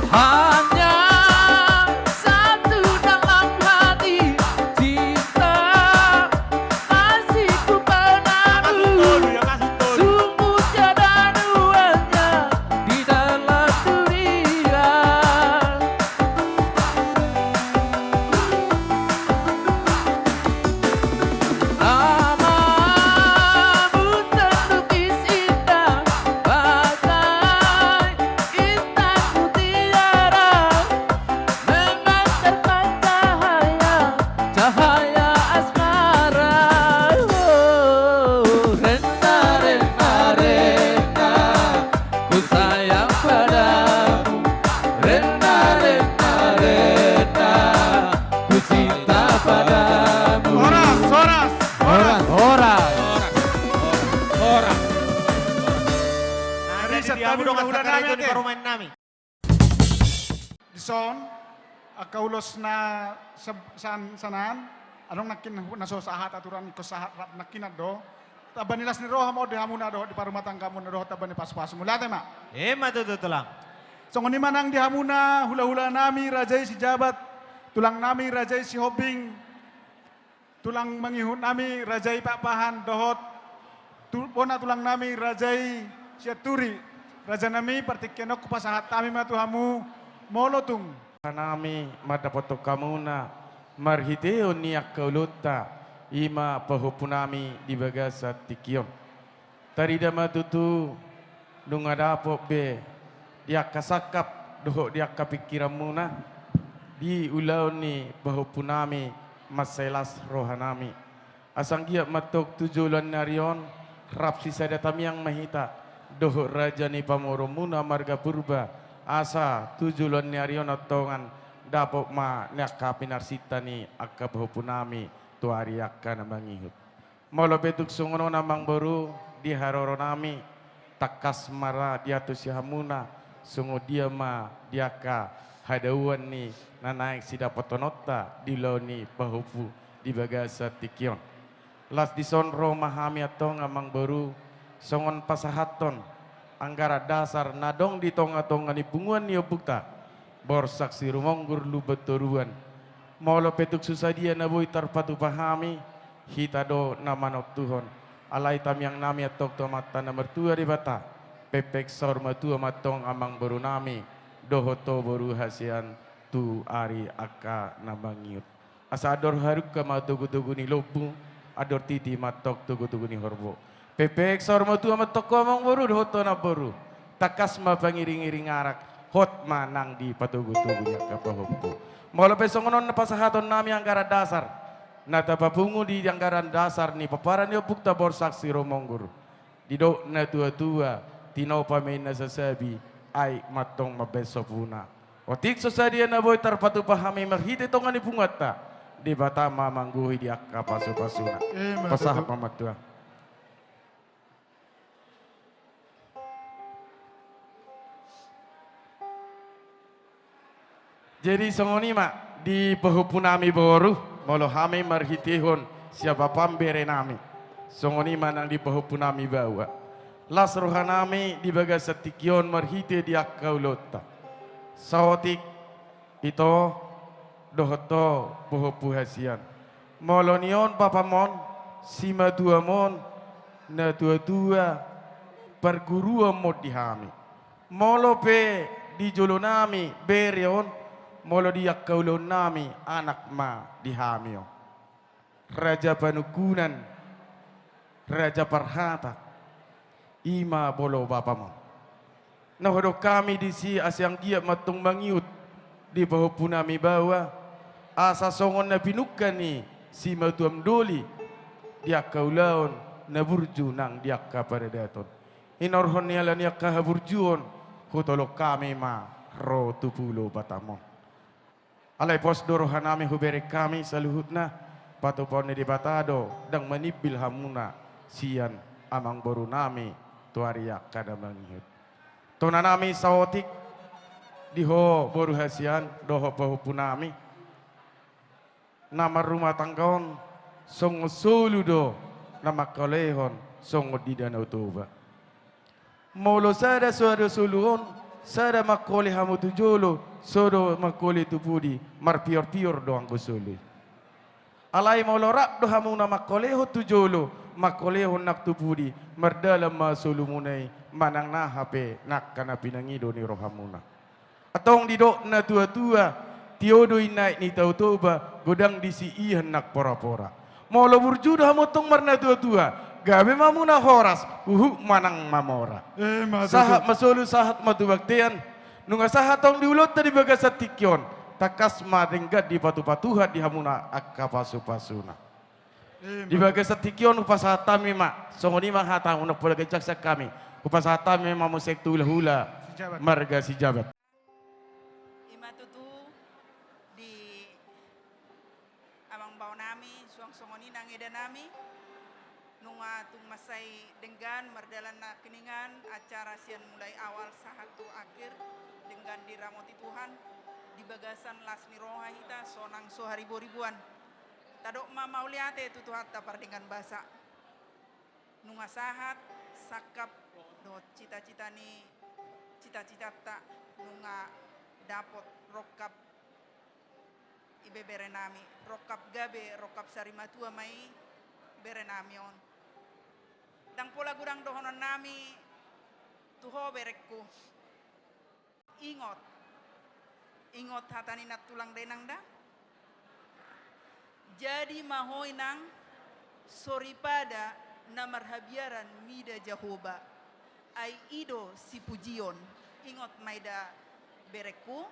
Hanya satu dalam hati, cinta kasihku padamu. Sungguh tiada duanya di dalam dunia. Namamu terlukis indah bagai intan mutiara, memancarkan cahaya, cahaya asmara. Oh, rena, rena, rena, ku sayang padamu. Rena, rena, rena, ku cinta padamu. Horas, horas, horas. Horas, horas. Horas, horas. Horas. Nah, jadi di hamu dongan sahali nami, parumaen nami. Dison, angka ulos na se-, san-, sanan, adong nangkin na so sahat aturan, ingkon sahat rap nangkinan do. Tamba ni las ni roha ma on di hamuna dohot di parumatanggamuna dohot tamba ni pasupasu. Mauliate ma. Emma tutu, Tulang. Songon i ma nang di hamuna hulahula nami raja i Sijabat, tulang nami raja i Sihombing, tulang mangihut nami raja i Pakpahan dohot tu-, bona tulang nami raja i Sianturi. Raja nami, partingkian on hupasahat hami ma tu hamu, molo tung. Nami mandapothon hamuna marhitehon ni angka ulaonta, i ma pahompu nami di bagasan tingki on. Tarida ma tutu nunga dapot be di angka sangkap dohot di angka pingkiranmuna di ulaon ni pahompu nami mansai las roha nami. Asa anggiat ma antong tu joloan ni ari on rap sisada tamiang ma hita dohot raja ni pamoruonmuna marga Purba, asa tu joloan ni ari on antong dapot ma ni angka pinarsinta ni angka pahompu nami tu ari angka na mangihut. Molo pe tung songon on, amang boru, di haroro nami, tangkas ma ra diantusi hamuna songon dia ma di angka hadaoan ni na naeng sidapothononta di ulaon ni pahompu di bagasan tingki on. Las dison ro ma hami antong, amang boru, songon pasahathon anggaran dasar na adong di tongatonga ni punguan ni ombungta, Borsak Sirumonggur Lumban Toruan. Molo pe tung so sadia na boi tarpatupa hami, hita do na manontuhon. Alai tamiang nami antong tu Amanta na martua Debata, pengpeng saur matua ma antong, amang boru nami dohot ho boru hasian, tu ari angka na mangihut. Asa andor harungka ma togutogu ni lombu, andor titi ma antong togutogu ni horbo. Pengpeng saur matua ma antong ho, amang boru, dohot ho, namboru. Tangkas ma pangiringiring arak, hot ma nang dipatogutogu ni angka pahompu. Molo pe songon on pasahaton nami anggaran dasar na tapapungu di anggaran dasar ni pomparan ni ombungta Borsak Sirumonggur. Didok natuatua, tinopa ma inna sasabi, aek ma antong mambahen sopuna. Otik so sadia na boi tarpatupa hami marhite tonga ni punguanta, Debata ma manggohi di angka pasupasuna. Emma tutu. Pasahat ma, amang tua. Jadi songon i ma di pahompu nami boru, molo hami marhitehon sian bapa bere nami. Songon i ma nang di pahompu nami baoa. Las roha nami di bagasan tingki on marhite di angka ulaonta. Saotik ito dohot ho pahompu hasian. Molo ni on bapam on, simatuam on, natuatua, parguruanmon di hami. Molo pe di jolo nami bere on, molo di angka ulaon nami anak ma di hami on. Raja Panungkunan, raja parhata, i ma molo bapam on. Na hudok hami disi asa anggiat ma antong mangihut di pahompu nami baoa, asa songon na pinungka ni simatuam doli di angka ulaon na burju nang di angka paradaton. Hinorhon ni ala ni angka haburjuon, hutolong hami ma ro tu pulo Batam on. Alai pos do rohanami hubereng hami saluhutna, patupaon ni Debata do ndang manimbil hamuna sian amangborunami tu ari angka na mangihut. Tonanami saotik, di ho boru hasian dohot pahompunami, na marrumah tangga on songon solu do na mangkolehon songon di Danau Toba. Molo sada sada solu on, sada mangkole hamu tu jolo, sada mangkole tu pudi, marpior-pior do anggo solu i. Alai molo rap do hamuna mangkolehon tu jolo, mangkolehon nang tu pudi, mardalan ma solumuna i, manang na hape nangka na pinangido ni rohamuna. Antong didok na tua-tua, tio do i na aek ni Tao Toba, godang disi ian nang pora-pora. Molo burju do hamu antong marnatua-tua, gabe ma hamuna horas, huhut ma nang mamora. Ima tutu. Sahat ma solu, sahat ma tu bontean. Nunga sahat antong di ulaonta di bagasan tingki on, tangkas ma denggan dipatupa Tuhan di hamuna angka pasu-pasuna. Ima tutu. Di bagasan tingki on hupasahat hami ma, songon i ma hata, unang pola ganjang sian hami. Hupasahat hami ma muse tu hula-hula, Sijabat, marga Sijabat. Ima tutu, di amangboraonami, suang songon i nang edanami, nunga tung mansai denggan mardalan nangkiningan acara sian mulai awal sahat tu akhir, denggan diramoti Tuhan, di bagasan las ni roha hita, sonang so haribo-riboan. Tadok ma mauliate tu Tuhanta pardenggan basa. Nunga sahat sangkap dohot cita-cita ni, cita-citanta, nunga dapot rongkap ibeberenami, rongkap gabe, rongkap sarimatua ma i berenami on. Ndang pola godang dohononnami tu ho berengku. Ingot. Ingot hata ni nantulang da, inang da. Jadi ma ho, inang, soripada na marhabiaran mida Jahowa, ai i do sipujion. Ingot ma i da berengku.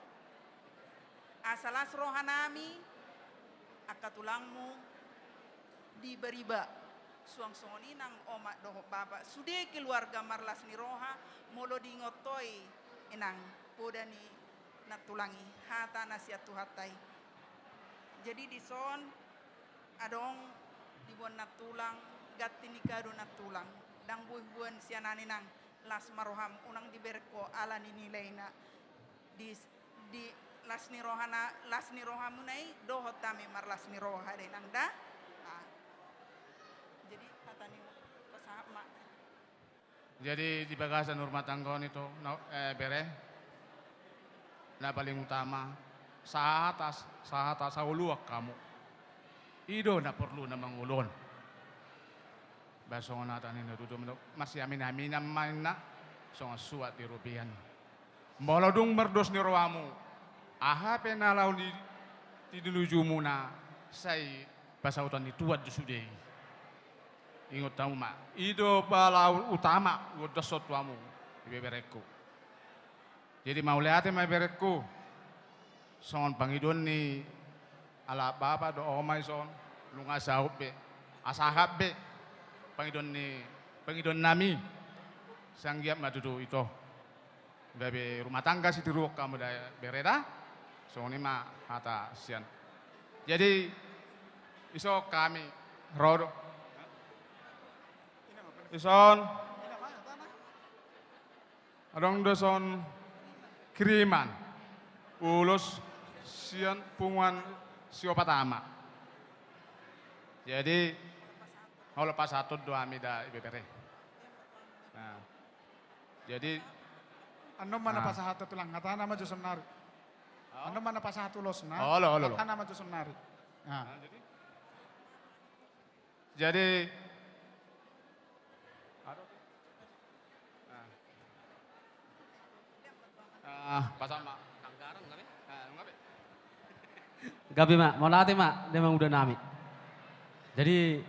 Asa las rohanami, angka tulangmu, di bariba, suang songon i nang omak dohot bapak, sude keluarga marlas ni roha, molo diingot ho i, inang, poda ni nantulang i, hata na sian Tuhanta i. Jadi dison, adong diboan nantulang, ganti ni kado nantulang, ndang boi huboan sian an, inang, las ma roham, unang dibereng ho ala ni nilaina. Di, di las ni rohana, las ni rohamuna i, dohot hami marlas ni roha da, inang da. Ah. Jadi, hata ni pasahat ma. Jadi, di bagasan rumah tangga on ito, na, eh, bere, na paling utama, sahata, sahata saoloan hamu. I do na porlu na mangoloan. Ba songon hata ni na tutu, masiamin-aminan ma inna, songon suat di robean. Molo dung mardos ni rohamu, aha pe na laho ni tinujumuna, sai pasahuton ni Tuhan do sude i. Ingot hamu ma, i do pala utama gondas on tu hamu, ibeberengku. Jadi mauliate ma iberengku. Songon pangidoan ni ala bapa dohot oma i son, nunga saut be, asa sahat be pangidoan ni, pangidoannami. Sai anggiat ma tutu ito gabe rumah tangga sitiruon hamu da bere da. Songon i ma hata sian. Jadi ison hami ro do. Ison. Adong do son kiriman ulos sian punguan siopat ama. Jadi molo pasahaton do hami da ibebere. Nah. Jadi annon ma na pasahat tulang, hatana ma jo saonari. Annon ma na pasahat ulosna. Olo, olo, olo. Hatana ma jo saonari. Nah. Nah, jadi Jadi, aduh. Nah. Ah, pasama. Anggaran kali? Ah, nunga be. Gabe ma, mauliate ma di amanguda nami. Jadi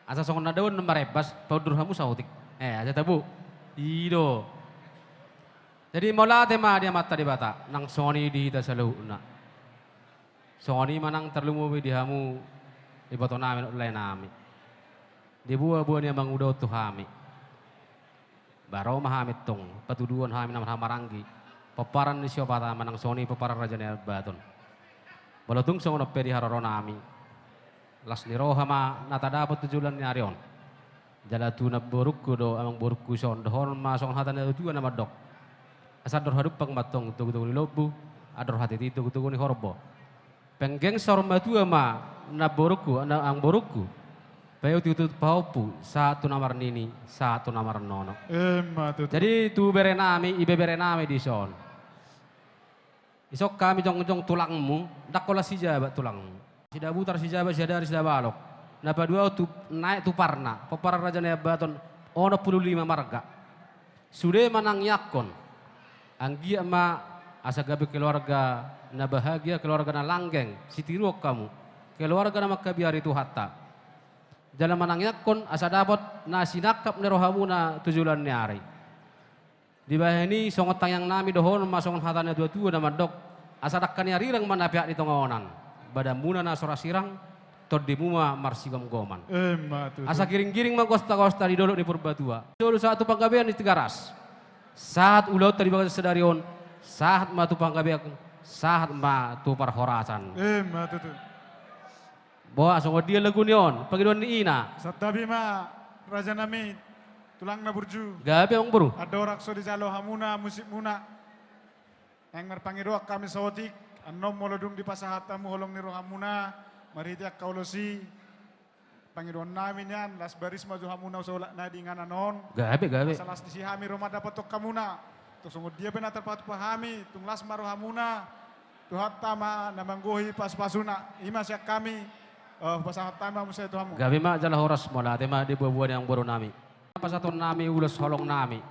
asa songon na dao na marembas, paundur hamu saotik. Eh, asa tabo. I do. Jadi mauliate ma di Amanta Debata nang songon i di hita saluhutna. Songon i ma nang tarlumobi di hamu ibotonami dohot laenami. Diboa boha ni amanguda on tu hami. Ba ro ma hami tong patuduhon hami na marhahamaranggi pomparan ni siopat ama nang songon i pomparan Raja Naiambaton. Molo tung songon on pe di haroronami, las ni roha ma na tadapot tu joloan ni ari on. Jala tu namborungku dohot amangborungku dison, dohonon ma songon hata ni natuatua na mandok: Asa andor hadumpang ma antong togutogu ni lombu, andor hatiti togutogu ni horbo. Penggeng saur matua ma namborungku, na, amangborungku, paihut tu pahompu, sahat tu na marnini, sahat tu na marnono. Emma tutu. Jadi tu berenami, ibeberenami dison. Dison hami jongjong tulangmu, ndang holan sijabat tulangmu. Sidabutar, sijabat, sidari, sidabalok. Na paduahon tu, naek tu Parna, pomparan Raja Nai Ambaton, onom pulu lima marga. Sude manangiangkon. Anggiat ma asa gabe keluarga na bahagia, keluarga na langgeng, sitiruon hamu. Keluarga na mangkabiari Tuhanta. Jala manangiangkon asa dapot na sinangkap ni rohamuna tu joloan ni ari. Dibahen i songon tangiangnami dohonon ma songon hata ni natuatua na mandok: Asa dangka ni arirang ma na peak di tonga onan. Badanmuna na so ra sirang, tondimu ma marsigomgoman. Emma tutu. Asa giringgiring ma gostagosta di dolok ni Purbatua. Solu sahat tu panggabean ni Tigaras. Sahat ulaonta di bagasan sadari on, sahat ma tu panggabean, sahat ma tu parhorasan. Emma tutu. Boha, songon dia lagu ni on, pangidoan ni ina? Santabi ma, rajanami, tulang na burju. Gabe, amangboru. Andorang so dijalo hamuna musikmuna, naeng marpangidoan hami saotik. Annon molo dung dipasahat hamu holong ni rohamuna marhite angka ulos i, pangidoannami nian, las baris ma jo hamuna so ulak na di inganan on. Gabe, gabe. Asa las disi hami ro mandapothon hamuna. Tung songon dia pe na tarpatupa hami, tung las ma rohamuna. Tuhanta ma na manggohi pasupasuna. I ma sian hami, eh, pasahat hami ma muse tu hamu. Gabe ma jala horas, mauliate ma di buabua ni amangborunami. Pasahatonnami ulos holongnami.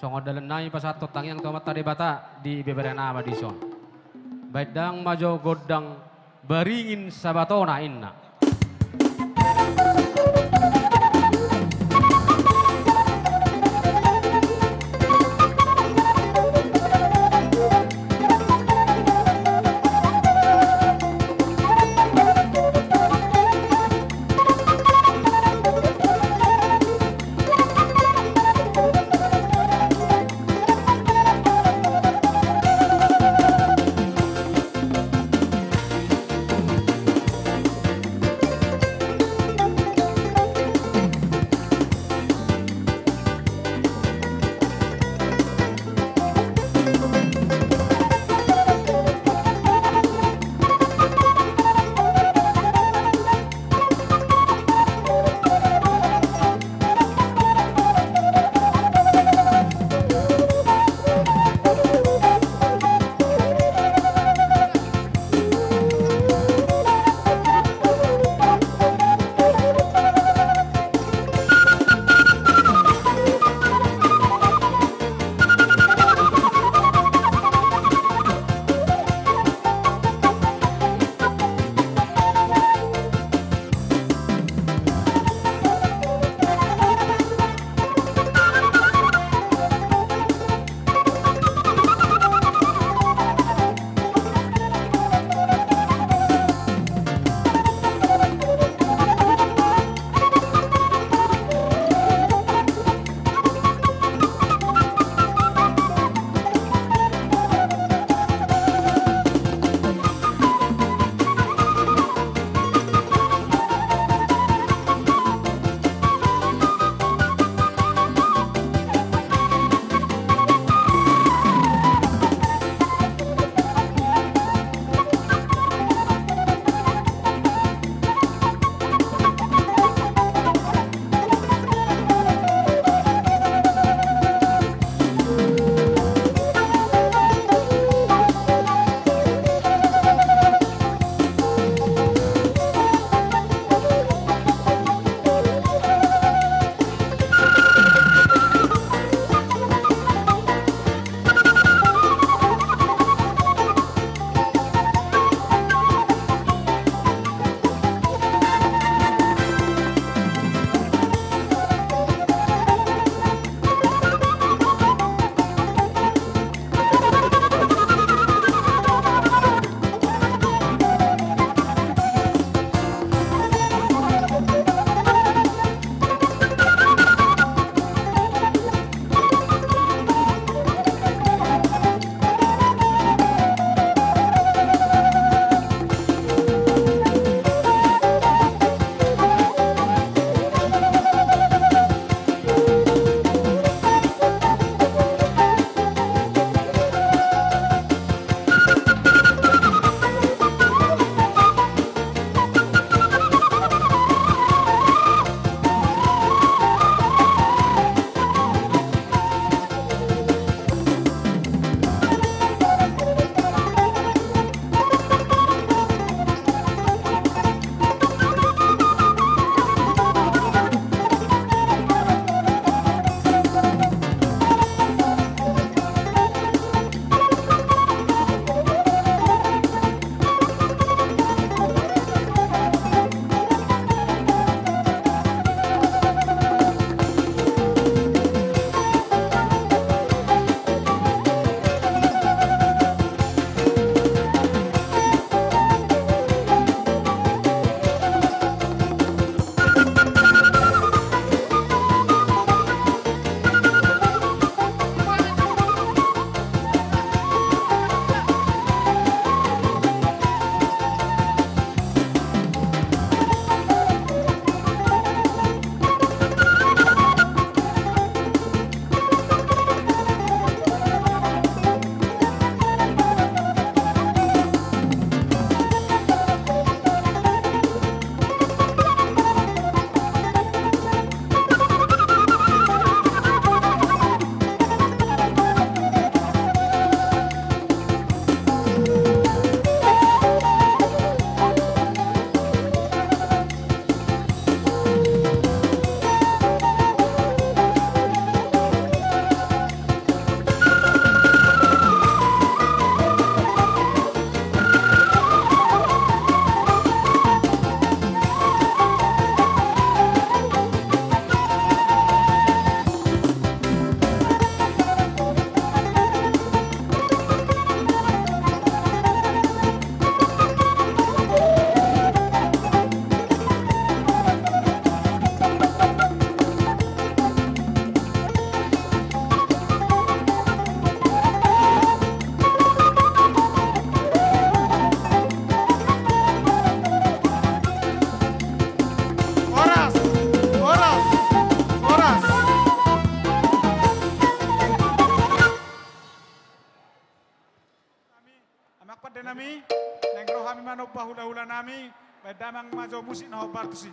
Songon dalannami pasahathon tangiang tu Amanta Debata di beberenami dison. Baen dang ma jo gondang baringin sabatona, inna. Manomba hulahulanami, baen damang ma jo musik na hombar tusi.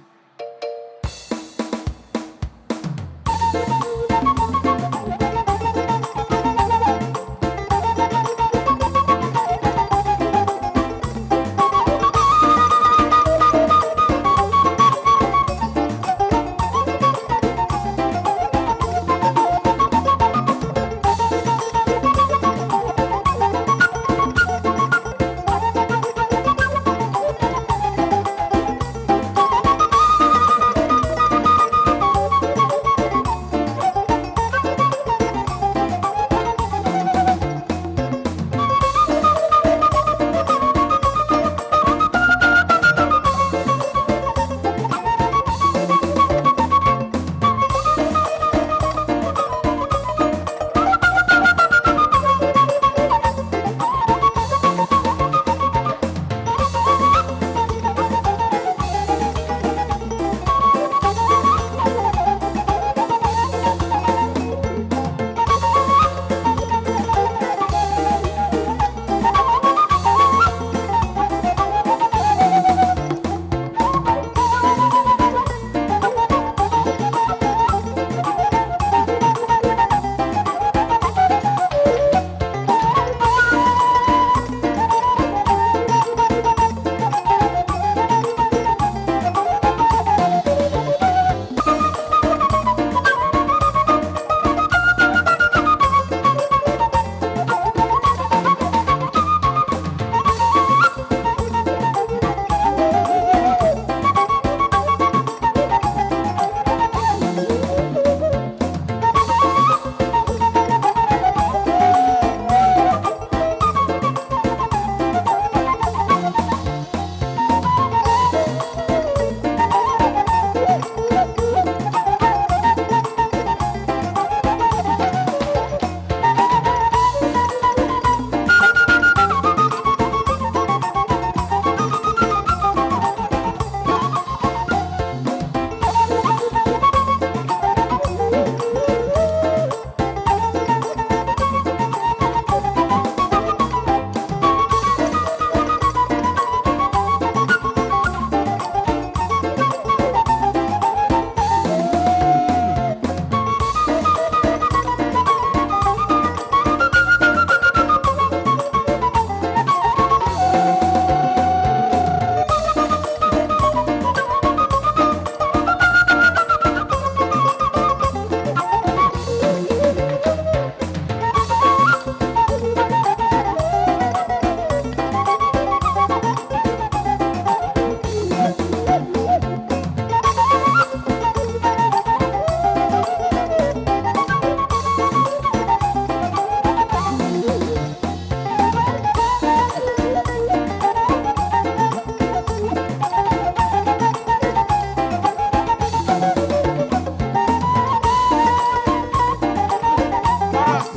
Horas,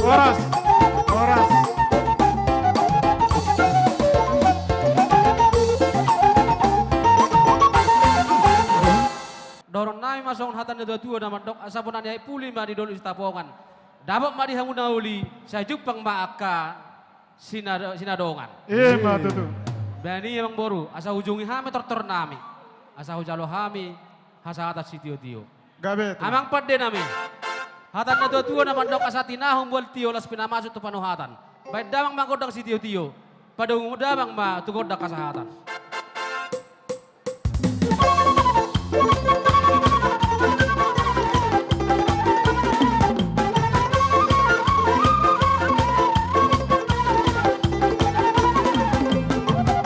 horas, horas. Dohonon nami ma songon hata ni natuatua na mandok, asa bona ni aek puli ma di dolok Sitapongan. Dapot ma di hamu na uli, sai jumpang ma angka sinado-, sinadongan. I ma tutu. Baen i amang boru, asa hujungi hami tortor nami. Asa hujalo hami hasahatan sitiotio. Gabe tutu. Amang pande nami. Hata ni natuatua na mandok, asa tinahu mual tio, las pinamasuk tu panuhatan. Baen damang ma gondang sitiotio. Padomu damang ma tu gondang hasahatan.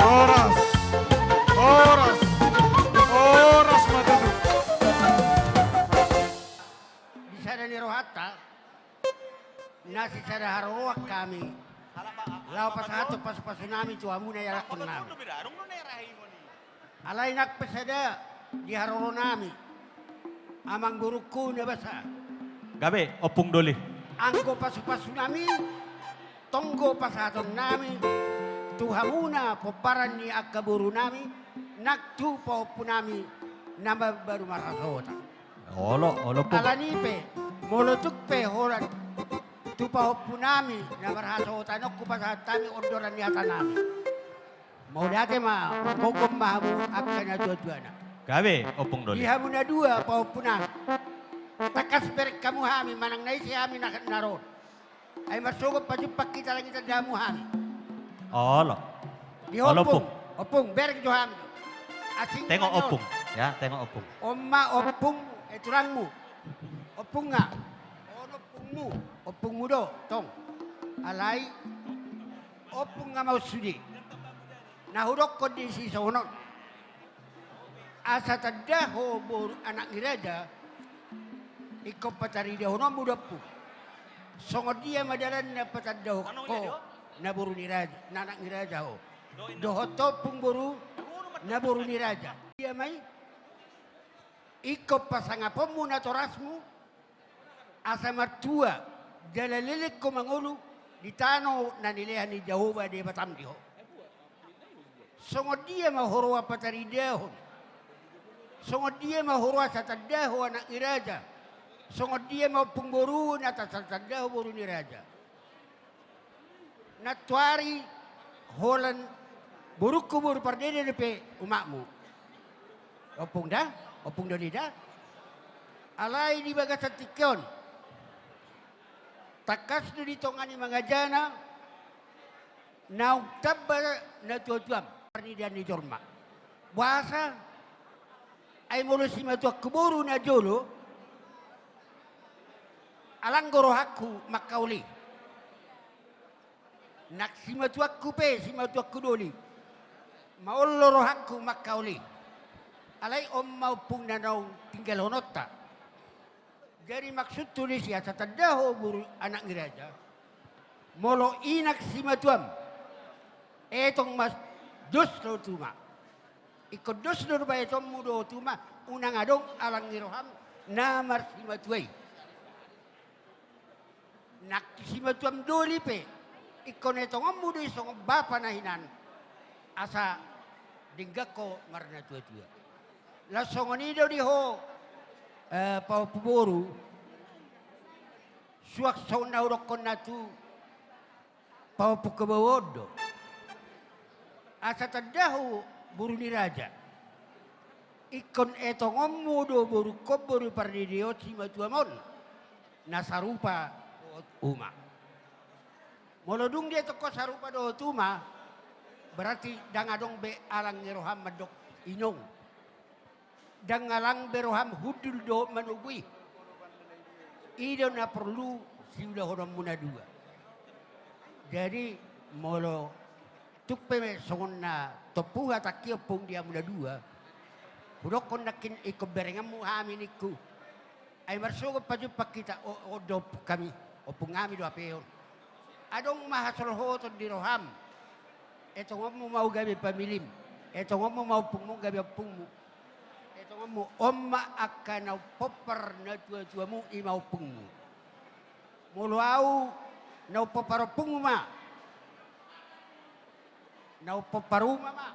Horas, horas, horas ma tutu. Di sada ni rohanta, na sisada haroroan hami, laho pasahathon pasupasu nami tu hamuna ianakhon nami. Alai nang pe sada di haroro nami, amang borungku na basa. Gabe, Ompung Doli. Anggo pasupasu nami, tonggo pasahaton nami tu hamuna pomparan ni angka boru nami, nang tu pahompu nami na mambaru marhasohotan. Olo, olo, Ompung. Alani pe, molo tung pe holan tu pahompu nami na marhasohotan on hupasahat hami ondoran ni hata nami. Mauliate ma, gokhon ma hamu angka na tuatuana. Gabe, Ompung Doli. Di hamu na dua pahompunami. Tangkas bereng hamu hami, manang na ise hami na, na ro on. Ai marsogot pajumpang hita, laho tanda hamu hami. Olo. Di ho, Ompung. Ompung, bereng jo hami. Asing. Tengok Ompung. Ya, tengok Ompung. On ma ompungmu, eh, tulangmu. Ompung nga. On ompungmu. Ompungmu do, tong. Alai ompung nga ma on sude. Na hudokkon disi songon on. Asa tanda ho boru anak ni raja, ingkon pataridahononmu do, Ompung. Songon dia ma dalanna patandahon ho na boru ni raja, na anak ni raja ho, dohot ho, Ompung, boru na boru ni raja? Dia ma i? Ingkon pasangaponmu natorasmu, asa martua jala leleng ho mangolu di tano na nilehan ni Jahowa Debatam di ho. Songon dia ma huroha pataridahon? Songon dia ma huroha asa tanda ho anak ni raja? Songon dia ma, Ompung, boru na asa tanda ho boru ni raja? Nantoari holan borungku boru Pardede dope umakmu, Ompung, da? Ompung Doli, da? Alai di bagasan tingki on, tangkas do di tonga ni mangajana naung tamba na tuatuam, parnidaan ni jolma. Boasa? Ai molo simatuangku boru na jolo, allang do rohangku mangkaol i. Nang simatuangku pe, simatuangku Doli, maol do rohangku mangkaol i. Alai on ma, Ompung, na naung tinggalhononta. Jadi maksudhu disi asa tanda ho boru anak ni raja, molo i nang simatuam, etong ma, dos do tu ma. Ingkon dos do paetonmu dohot umak, unang adong allang ni roham na marsimatua i. Nang tu simatuam Doli pe, ingkon etongonmu do i songon bapa na hinan, asa denggan ho marnatuatua. Laos songon i do di ho, eh, pahompu boru, suang songon na hudokkon na tu pahompu kebawaon do. Asa tanda ho boru ni raja, ingkon etongonmu do borungkon boru Pardede on simatuam on na sarupa dohot umak. Molo dung dietong ho sarupa dohot umak, berarti ndang adong be allang ni roham mandok inong. Ndang allang be roham hundul dohot manogu i. I do na porlu siulahononmu na dua. Jadi molo tung pe songon na tompu hatangki, Ompung, di hamu na dua, hudokkon nangkin ingkon berenganmu hami ningku. Ai marsogot pajumpang hita, o, on do ompung hami, ompung hami do hape on. Adong ma hasolhoton di roham, etongonmu ma on gabe pamilim, etongonmu ma ompungmu gabe ompungmu. Etongonmu, on ma angka na umpompar natuatuamu, i ma ompungmu. Molo ahu na umpompar ompungmu ma, na umpompar uma ma,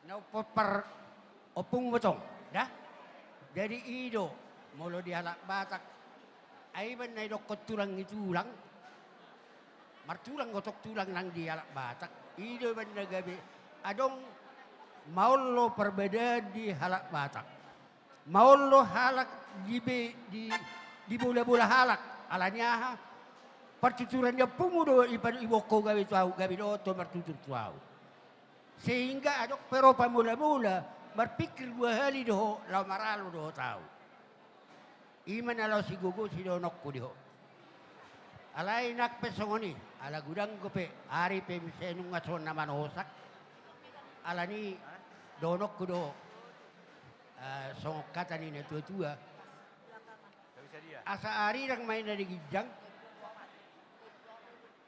na umpompar ompungmu tong, da? Jadi i do, molo di halak Batak, ai iba na didokkon tulang ni tulang, martulang do tong tulang nang di halak Batak. I do iba na gabe adong, maol do parbadaan di halak Batak. Maol do halak dibe-, di, dibolabola halak. Alani aha? Partuturan ni ompungmu do ipa-, iboan ho gabe tu ahu, gabe dohot ho martutur tu ahu. Sehingga adong pe ro pamolamola, marpingkir dua hali do ho laho maralo dohot ahu. I ma na laho sigogo sidohononku di ho. Alai nang pe songon i, ala godang dope, ari pe muse nunga songon na manosak. Alani i dohononku do, eh, songon hata ni natuatua. Asa arirang ma i na di ginjang,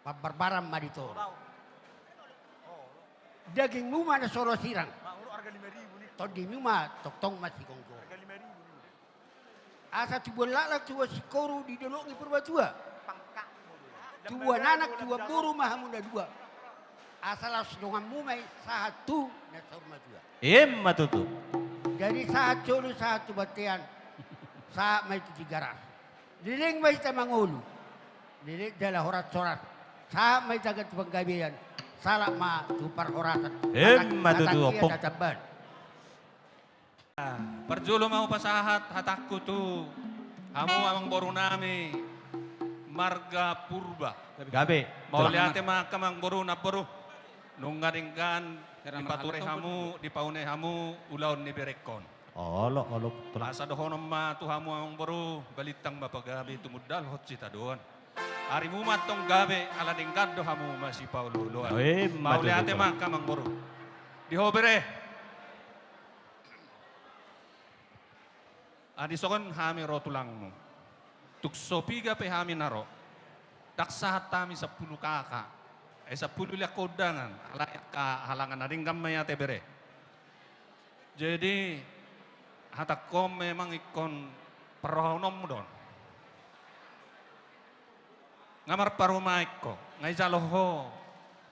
pambarbaran ma di toru. Dagingmu ma na so ro sirang, tondimi ma tongtong masigomgoman. Asa tubuan laklak tubuan singkoru di Dolok ni Purbatua, tubuan anak tubuan boru ma hamu na dua. Asa laos donganmu ma i sahat tu na saur matua. Ima tutu. Jadi sahat solu sahat tu bontean, sahat ma i tu Tigaras. Leleng ma hita mangolu, leleng jala horas-horas, sahat ma hita ganti panggabean. Sahat ma tu parhorasan. Emma tutu, Ompung. Parjolo ma hupasahat hatangku tu hamu amangborunami marga Purba. Gabe. Mauliate ma angka amangboru, namboru. Nunga denggan dipature hamu, dipaune hamu ulaon ni berengkon. Olo, olo, Tulang. Asa dohonon ma tu hamu amangboru, balintang ma pagabe, tumundalhon sitadoan. Arimu ma antong gabe, ala denggan do hamu masipaolooloan. Emma tutu, Tulang. Mauliate ma angka amangboru. Di ho bere. Adi songon hami ro tulangmu. Tung so piga pe hami na ro, ndang sahat hami sampulu kaka. Eh, sampulu liak kondangan. Alai angka halangan na denggan ma i ate bere. Jadi, hatangkon memang ingkon parrohaononmu do on. Nga marparumaen ho, nga dijalo ho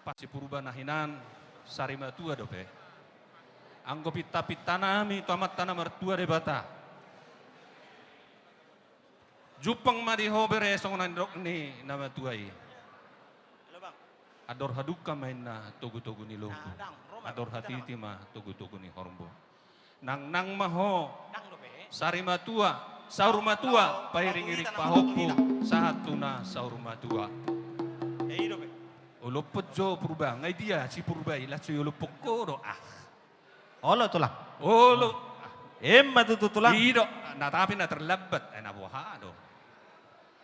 pasi Purba na hinan, sari matua dope. Anggo pintapintanami tu Amanta na martua Debata. Jumpang ma di ho bere songon na nidok ni na matua i. Andor hadungka ma inna togutogu ni lombu. Andor hatiti ma togutogu ni horbo. Nangnang ma ho sari matua, saur matua, pairingiring pahompu, sahat tu na saur matua. Olompot jo Purba, nga i dia si Purba i, laos so iolompot ho do, ah. Olo, Tulang. Olo. Emma tutu, Tulang. I do, na tapi na terlambat, eh, na boha do.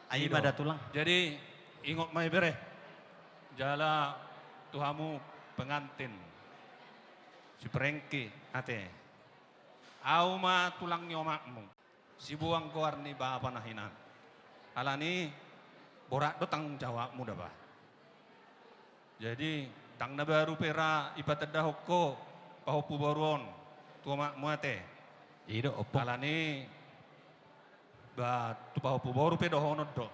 Ai i ma da, Tulang. Jadi, ingot ma i bere. Jala tu hamu pengantin. Si Prengki, ate. Au ma tulang ni omakmu. Sibuang goar ni bapa na hinan. Alani borat do tanggung jawabmu da bah. Jadi, ndang na baru pe ra ipatandahon ho pahompu boru on tu omakmu ate. I do, Ompung. Alani, ba, tu pahompu boru pe dohonon do.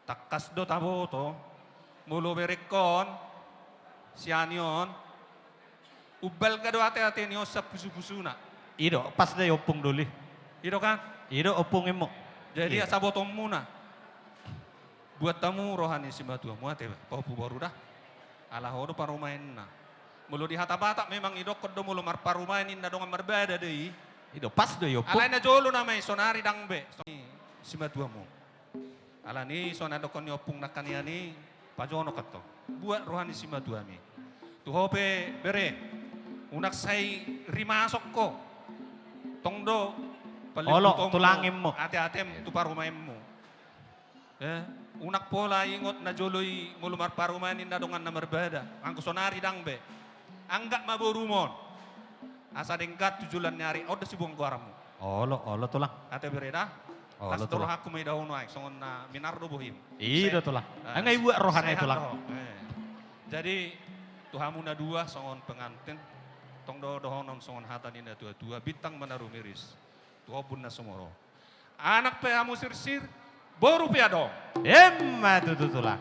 Tangkas do taboto, molo berengkon, sian i on, umbalga do ateate ni on sian pusupusuna. I do, pas do i Ompung doli. I do kan? I do, Ompung, immo. Jadi, asa botoonmuna. Buat hamu roha ni simatuamu ate, pahompu boru da. Ala ho do parumaenna. Molo di hata Batak memang idokkon do molo marparumaen ninna dongan marbada do i. I do, pas do i Ompung. Alai na jolo nama i sonari ndang be. Simatuamu. Alani so na dokkon ni Ompung nangkaningan i, pajonok antong. Buat roha ni simatuami. Tu ho pe bere, unang sai rimason ho. Tong do, olo, palembutonmu, tulang, immo. Ateatem tu parumaenmu. Eh, unang pola ingot na jolo i molo marparumaen ninna dongan na marbada. Anggo sonari ndang be. Anggap ma borumon. Asa denggan tu joloan ni ari, on do sibuang goarmu. Olo, olo, Tulang. Ate bere da? Olo, Tulang. Las do rohangku ma idaon on, songon na minar do bohim. I do, Tulang. Nga ibuat rohana i, Tulang. Eh. Jadi, tu hamu na dua songon pengantin, tong do dohonon songon hata ni natuatua, bintang ma na rumiris tu ombun na sumorop. Anak pe hamu sirsir, boru pe adong. Emma tutu, Tulang.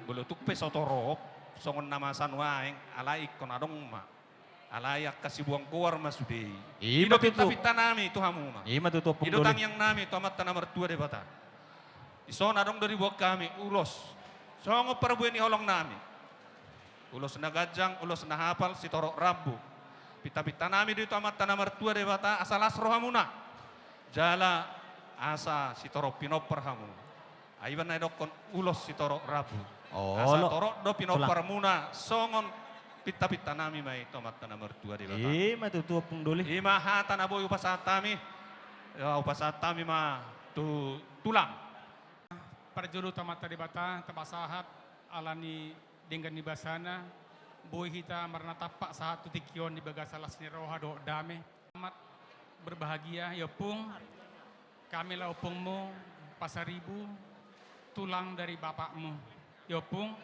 Molo tung pe so torop, songon na masa nuaeng, alai ingkon adong ma. Alai angka sibuang goar ma sude i. I do pintapintanami tu hamuna. I ma tutu, Ompung. I do tangiangnami tu Amanta na martua Debata. Dison adong do diboan hami ulos songon parbue ni holongnami. Ulos na ganjang, ulos na hapal, sitorop rambu. Pintapintanami do i tu Amanta na martua Debata, asa las rohamuna. Jala asa sitorop pinompar hamu. Ai iba na idokkon ulos sitorop rambu. Asa torop do pinomparmuna songon pintapintanami ma i tu Amanta na martua Debata. I ma tutu, Ompung doli. I ma hata na boi hupasahat hami. Hupasahat hami ma tu tulang. Parjolo tu Amanta Debata tapasahat ala ni denggan ni basana, boi hita marnatampak sahat tu tingki on di bagasan las ni roha dohot dame. Selamat berbahagia, ya Ompung. Kami lah ompungmu, Pasaribu, tulang dari bapakmu. Ya Ompung,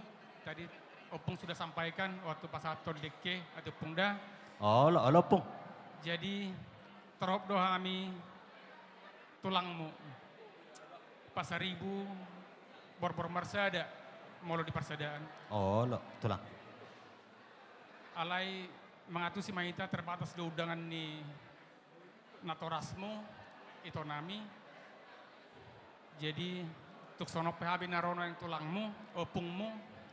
tadi Ompung sudah sampaikan waktu pasahathon dengke, ate Ompung da. Olo, olo, Ompung. Jadi, torop do hami tulangmu. Pasaribu, borbor marsada, molo di parsadaan. Olo, Tulang. Alai mangantusi ma hita, terbatas do undangan ni natorasmu, itonami. Jadi, tung songon on pe hami na ro nuaeng tulangmu, ompungmu,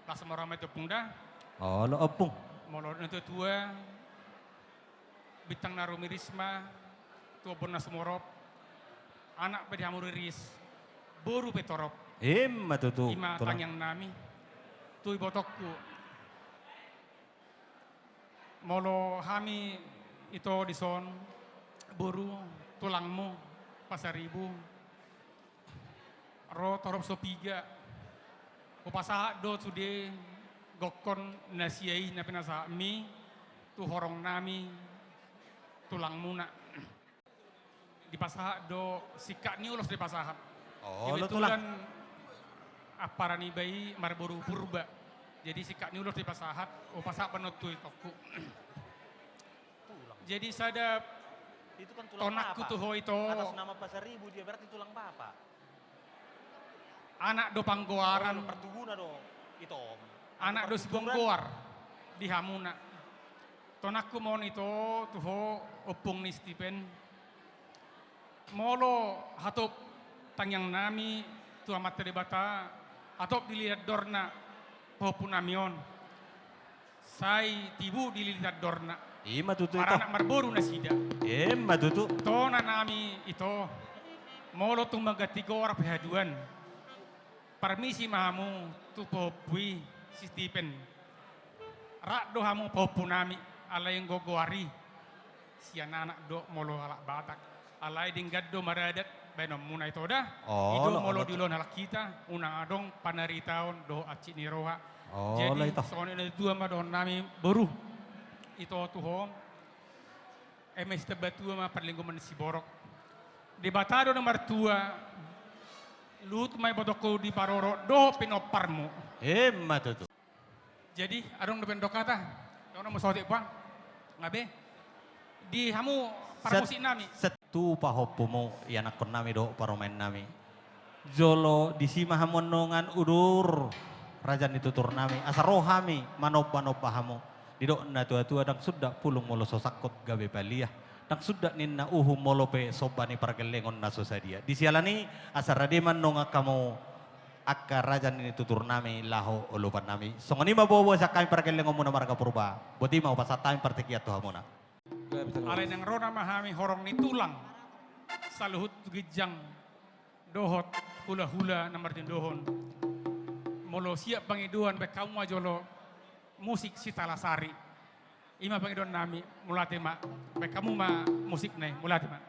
las ma roham ate Ompung da. Olo, ompung. Molo na tua-tua, bintang na rumiris ma tu ombun na sumorop, anak pe di hamu riris, boru pe torop. Ima tutu. Ima tangiang nami tu ibotongku. Molo hami ito dison, boru, tulangmu, Pasaribu, ro torop so piga. Hupasahat do sude gokhon na sia i na pinasahatmi tu horong nami, tulangmuna. Dipasahat do, singkat ni ulos dipasahat. Kebetulan ampara niba i marboru Purba. Jadi singkat ni ulos dipasahat, hupasahat pe on tu itongku. Jadi sada tonangku tu ho ito. Atas nama Pasaribu dia, berarti tulang bapa. Anak do panggoaran. Anak do sibonggoar di hamuna. Tonangku ma on ito tu ho, ompung ni Stipen. Molo hatop tangiang nami tu Amanta Debata, hatop dililitandorna pahompu nami on. Sai tibu dililitandorna. Ima tutu ito. Maranak marboru nasida. Ima tutu. Tona nami ito, molo tung mangganti goar pe haduan, parmisi ma hamu tu pahompu i, si Stipen. Rap do hamu pahompu nami, alai anggo goar i sian anak do molo halak Batak. Alai denggan do maradat baenonmuna ito da. I do molo di ulaon halak hita, unang adong panaritaon dohot hansit ni roha. Jadi songon i na tua ma dohonon nami boru ito tu ho. Eme sitamba tua ma parlinggoman ni siborok. Debata do na martua. Luhut ma ibotongku di parorot dohot pinomparmu. Ima tutu. Jadi adong dope didok hata? Adong na molo saotik bang? Nga be? Di hamu parmusik nami. Set tu pahompumu, ianakkon nami dohot parumaen nami. Jolo disi ma hamu annon udur, raja ni tutur nami, asa ro hami manomba-nomba hamu. Didok na tua-tua, ndang sundat pulung molo so sangkot gabe baliah. Ndang sundat ninna uhum molo pe somba ni pargellengon na so sadia. Di siala ni i, asa rade ma annon hamu angka raja ni tutur nami laho olopan nami. Songon i ma boa-boa sian hami pargellengonmuna marga Purba. Boti ma hupasahat hami partingkian tu hamuna. Alai naeng ro nama hami horong ni tulang, saluhut tu ginjang dohot hula-hula na martinodohon. Molo siap pangidoan, baen hamu ma jolo musik Sitalasari. Ima pangidoan nami, mauliate ma. Baen hamu ma musikna i, mauliate ma.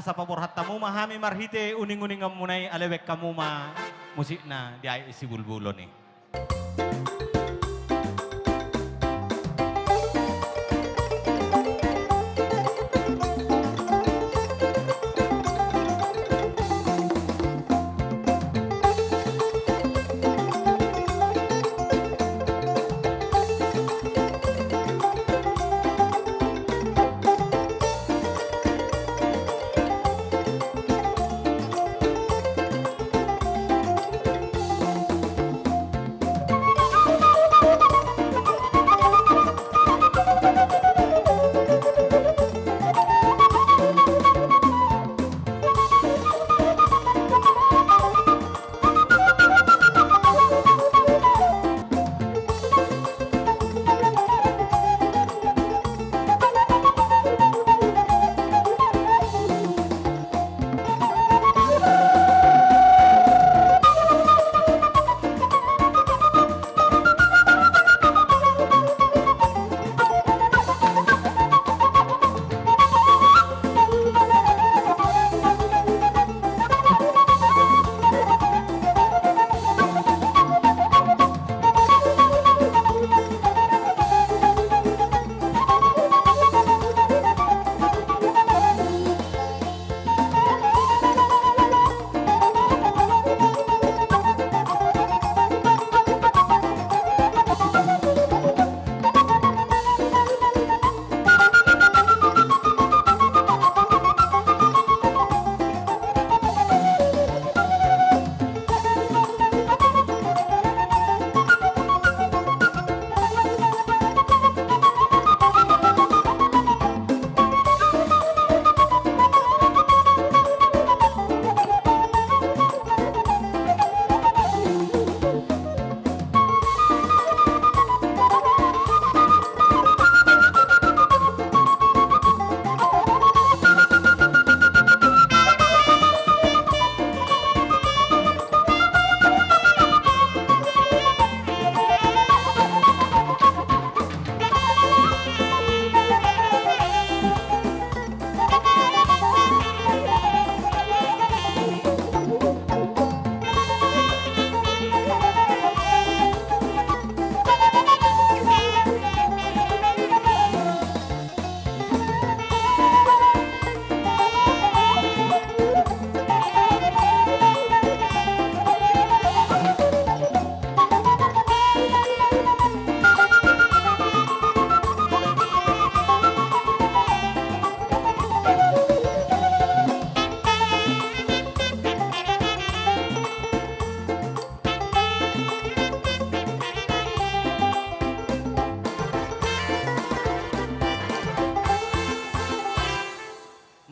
Asa paborhat hamu ma hami marhite uning-uninganmuna i, alai baen hamu ma musikna di Aek Sibulbulon i.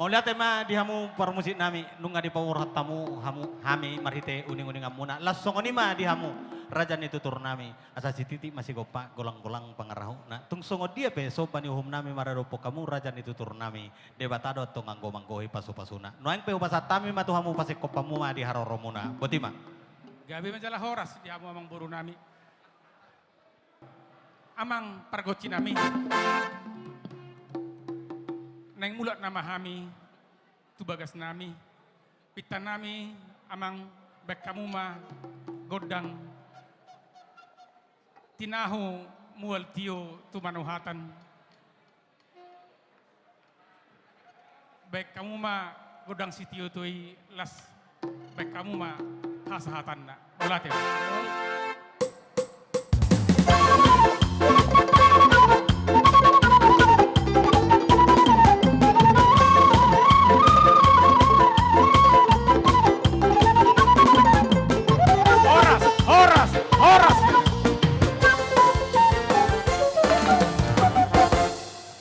Mauliate ma di hamu parmusik nami, nunga dipaborhat hamu, hamu, hami marhite uning-uninganmuna. Laos songon i ma di hamu, raja ni tutur nami. Asa sititi ma sigompa, golang-golang pangarahutna. Tung songon dia pe somba ni uhum nami maradophon hamu, raja ni tutur nami. Debata do antong anggo manggohi pasu-pasuna. Nuaeng pe hupasahat hami ma tu hamu, pasingkop hamu ma di haroromuna. Boti ma. Gabe ma jala horas di hamu amangboru nami. Amang pargonsi nami. Naeng mulak nama hami tu bagas nami. Pinta nami, amang, baen hamu ma gondang tinahu mual tio tu manuhatan. Baen hamu ma gondang sitio-tio i, laos baen hamu ma hasahatanna. Mauliate. Horas, horas, horas.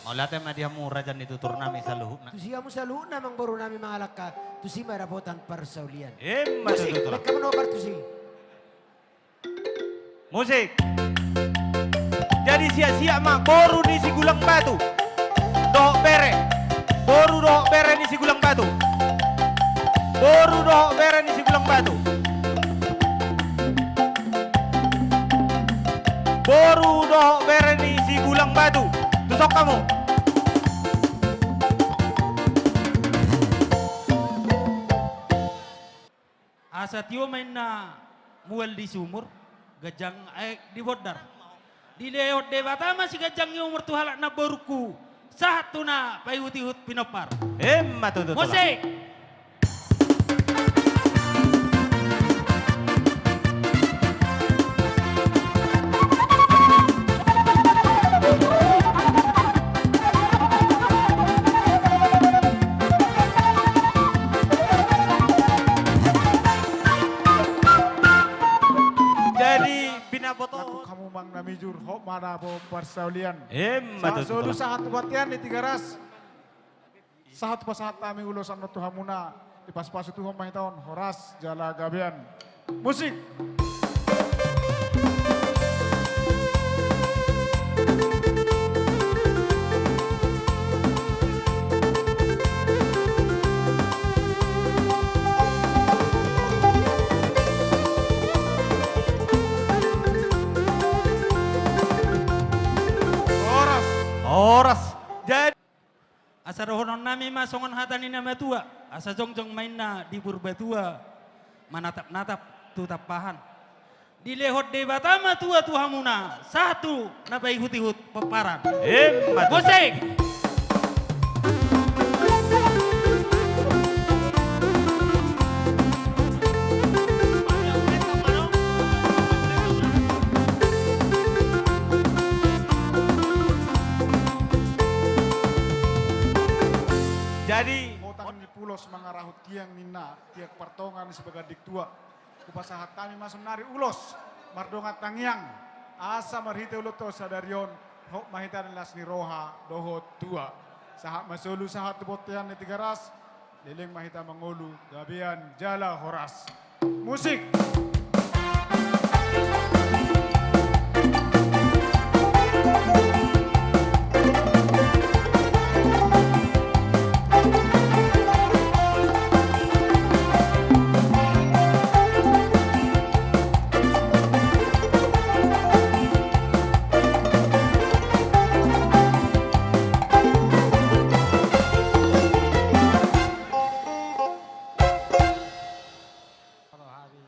Mauliate ma di hamu raja ni tutur nami saluhutna. Tusi hamu saluhutna amangboru nami mangalangka, tusi ma dapotan parsaulian. Emma tutu. Musik, baen hamu nomor tusi. Musik. Jadi siap-siap ma boru ni Sigulang Batu dohot bere. Boru dohot bere ni Sigulang Batu. Boru dohot bere ni Sigulang Batu. Boru dohot bere ni Sigulang Batu. Tusok hamu. Satio ma inna mual di sumur, ganjang aek di bondar. Dilehon Debata ma siganjang ni umur tu halak namborungku, sahat tu na paihutihut pinompar. Emma tutu, Tulang. Musik. Jadi, binaboto. Nangkok hamu manang na mijur, hot ma dapot parsaulian. Emma tutu, Tulang. Sahat solu sahat tu bontean ni Tigaras. Sahat pasahat hami ulos annon tu hamuna, dipasupasu Tuhan ma hita on, horas jala gabean. Musik. Horas. Horas. Jadi asa dohononnami ma songon hata ni na matua, asa jongjong ma inna di Purbatua, manatapnatap tu tampahan. Dilehon Debata ma tua tu hamuna, sahat tu na paihutihut pomparan. Emma tutu. Musik. Jadi, hotang ni pulos mangarahut tiang ninna, tiang partonga ni sibaganding tua. Hupasahat hami ma saonari ulos mardongan tangiang, asa marhite ulos sadari on, hot ma hita di las ni roha dohot tua. Sahat ma solu sahat tu bontean ni Tigaras, leleng ma hita mangolu, gabean jala horas. Musik. Roha ni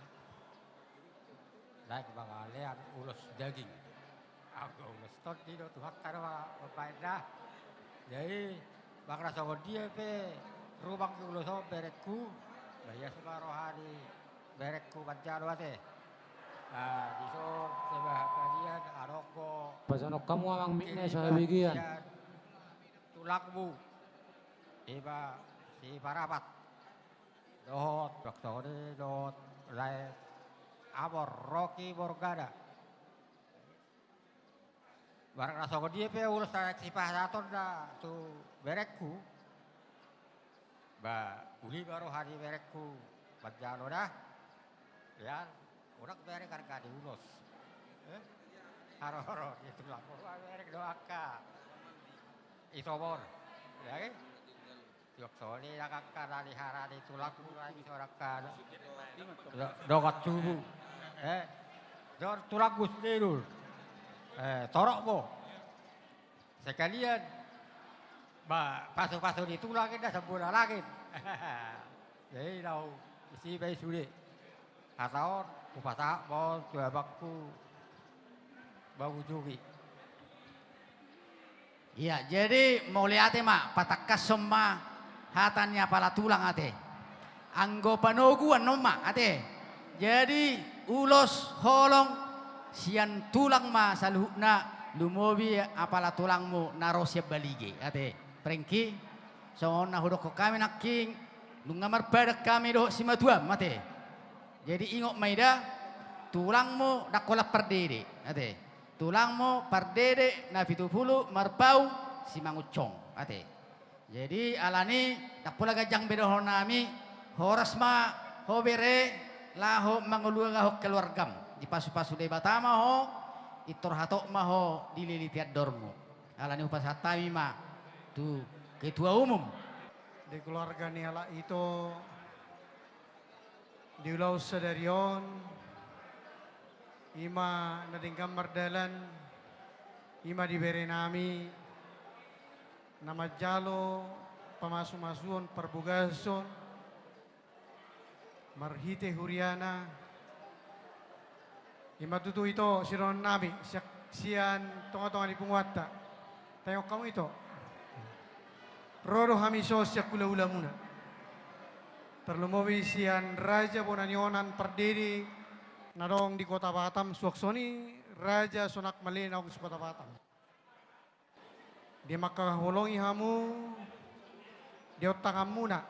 naeng mangalean ulos daging. Anggo ulos tondi do Tuhanta do ma-, mambaen da. Jadi, manang na songon dia pe rumang ni ulos on berengku, na ias ma roha ni berengku manjalo ate. Ah, dison, sebahagian, adong do. Pasanok hamu amang mikna sahabigian. Tulangmu. Iba si Parapat. Dohot, dohot, dohot, lae Amor, Rocky Morgana. Barang na songon dia pe ulos na sipasahatonna tu berengku. Ba, uli ma roha ni berengku manjalo da. Ya, unang bereng arga ni ulos. Eh? Haroro, itu lah. Bereng do angka. Isobor. Ya, kan? Jok soli na angka na nihara ni tulangmu na i so angka do-, dongan tubu. Eh, don tulangmu sendiri. Eh, torop bo. Sekalian. Ba, pasu-pasu ni tulang inda sambola langit. Jadi, lau, isi bai sude. Hata on, hupasahat ma on tu abangku, Bang Ujuki. Ia, jadi mauliate ma, patangkashon ma hata ni apala tulang ate. Anggo panogu annon ma ate. Jadi ulos holong sian tulang ma saluhutna, lumobi apala tulangmu na ro sian Balige ate. Prengki, songon na hudokhon hami nangkin, nunga marpadan hami dohot simatuam ate. Jadi ingot ma i da, tulangmu ndang holan pardede ate. Tulangmu pardede na pitupulu marbau Simangunsong ate. Jadi alani ndang pola ganjang be dohonon nami, horas ma ho bere, laho mangolugahon keluargam. Dipasu-pasu Debata ma ho, pintor hatop ma ho dililiti andormu. Alani hupasahat hami ma tu ketua umum. Di keluarga ni halak ito, di ulaon sadari on, i ma na denggan mardalan, i ma di bere nami, na manjalo pamasu-masuon parbagason, Marhite huriana, i ma tutu ito, sidohonon nami, sian, sian tongatonga ni punguanta. Tengok hamu ito. Ro do hami ison sian hulahulamuna. Tarlumobi sian raja bona ni onan pardede na adong di Kota Batam, suang songon i raja Sonak Malene na adong di Kota Batam. Dia mangkaholongi hamu, dia on tanganmuna,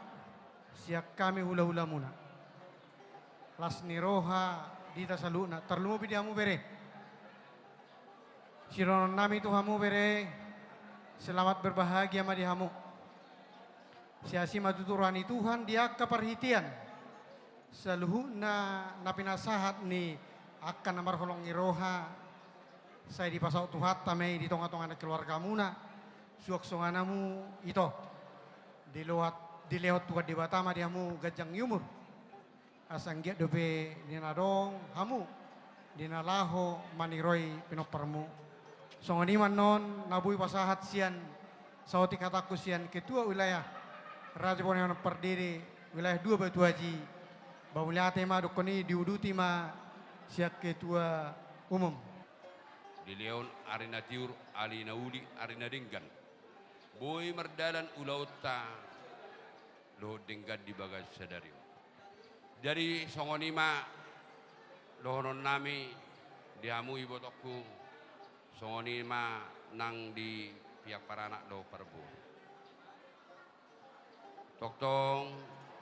sian hami hulahulamuna. Las ni roha di hita saluhutna, tarlumobi di hamu bere. Sidohonon nami tu hamu bere, selamat berbahagia ma di hamu. Siasi ma tutu roha ni Tuhan di angka parhitean saluhutna na pinasahat ni angka na marholong ni roha, sai dipasaut Tuhanta ma i di tongatonga ni keluargamuna, suang songon i hamu ito. Dilehon, dilehon Tuhan Debata ma di hamu ganjang ni umur. Asa anggiat dope di na adong hamu, di na laho maniroi pinomparmu. Songon i ma annon na boi pasahat sian saotik hatangku sian ketua wilayah raja bona ni onan pardede wilayah dua Batu Aji. Ba mauliate ma, dokkon i diuduti ma sian ketua umum. Dilehon ari na tiur, ari na uli, ari na denggan. Boi mardalan ulaonta dohot denggan di bagasan sadari on. Jadi songon i ma dohonon nami di hamu ibotongku, songon i ma nang di pihak paranak dohot parboru. Tongtong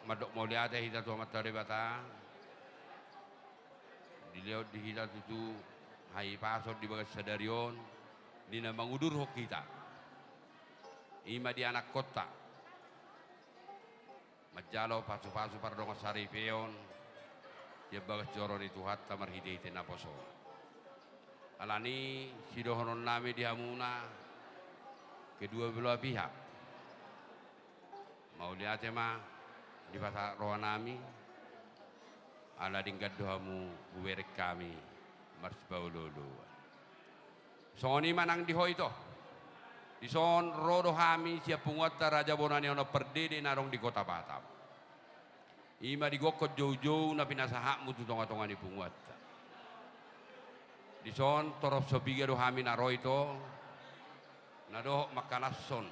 mandok mauliate hita tu Amanta Debata, dilehon di hita tutu hahipason di bagasan sadari on, di na mangudurhon hita, i ma di anakkonta, manjalo pasupasu pardongan saripeon sian bagas joro ni Tuhanta marhitehite naposona. Alani i sidohonon nami di hamuna kedua belah pihak, mauliate ma dipasahat roha nami, ala denggan do hamu hubereng hami marsipaolooloan. Songon i ma nang di ho ito. Dison ro do hami sian punguanta raja bona ni onan pardede na adong di Kota Batam. I ma digokhon joujou na pinasahatmu tu tongatonga ni punguanta. Dison torop so piga do hami na ro ito, na dohot mangkalashon,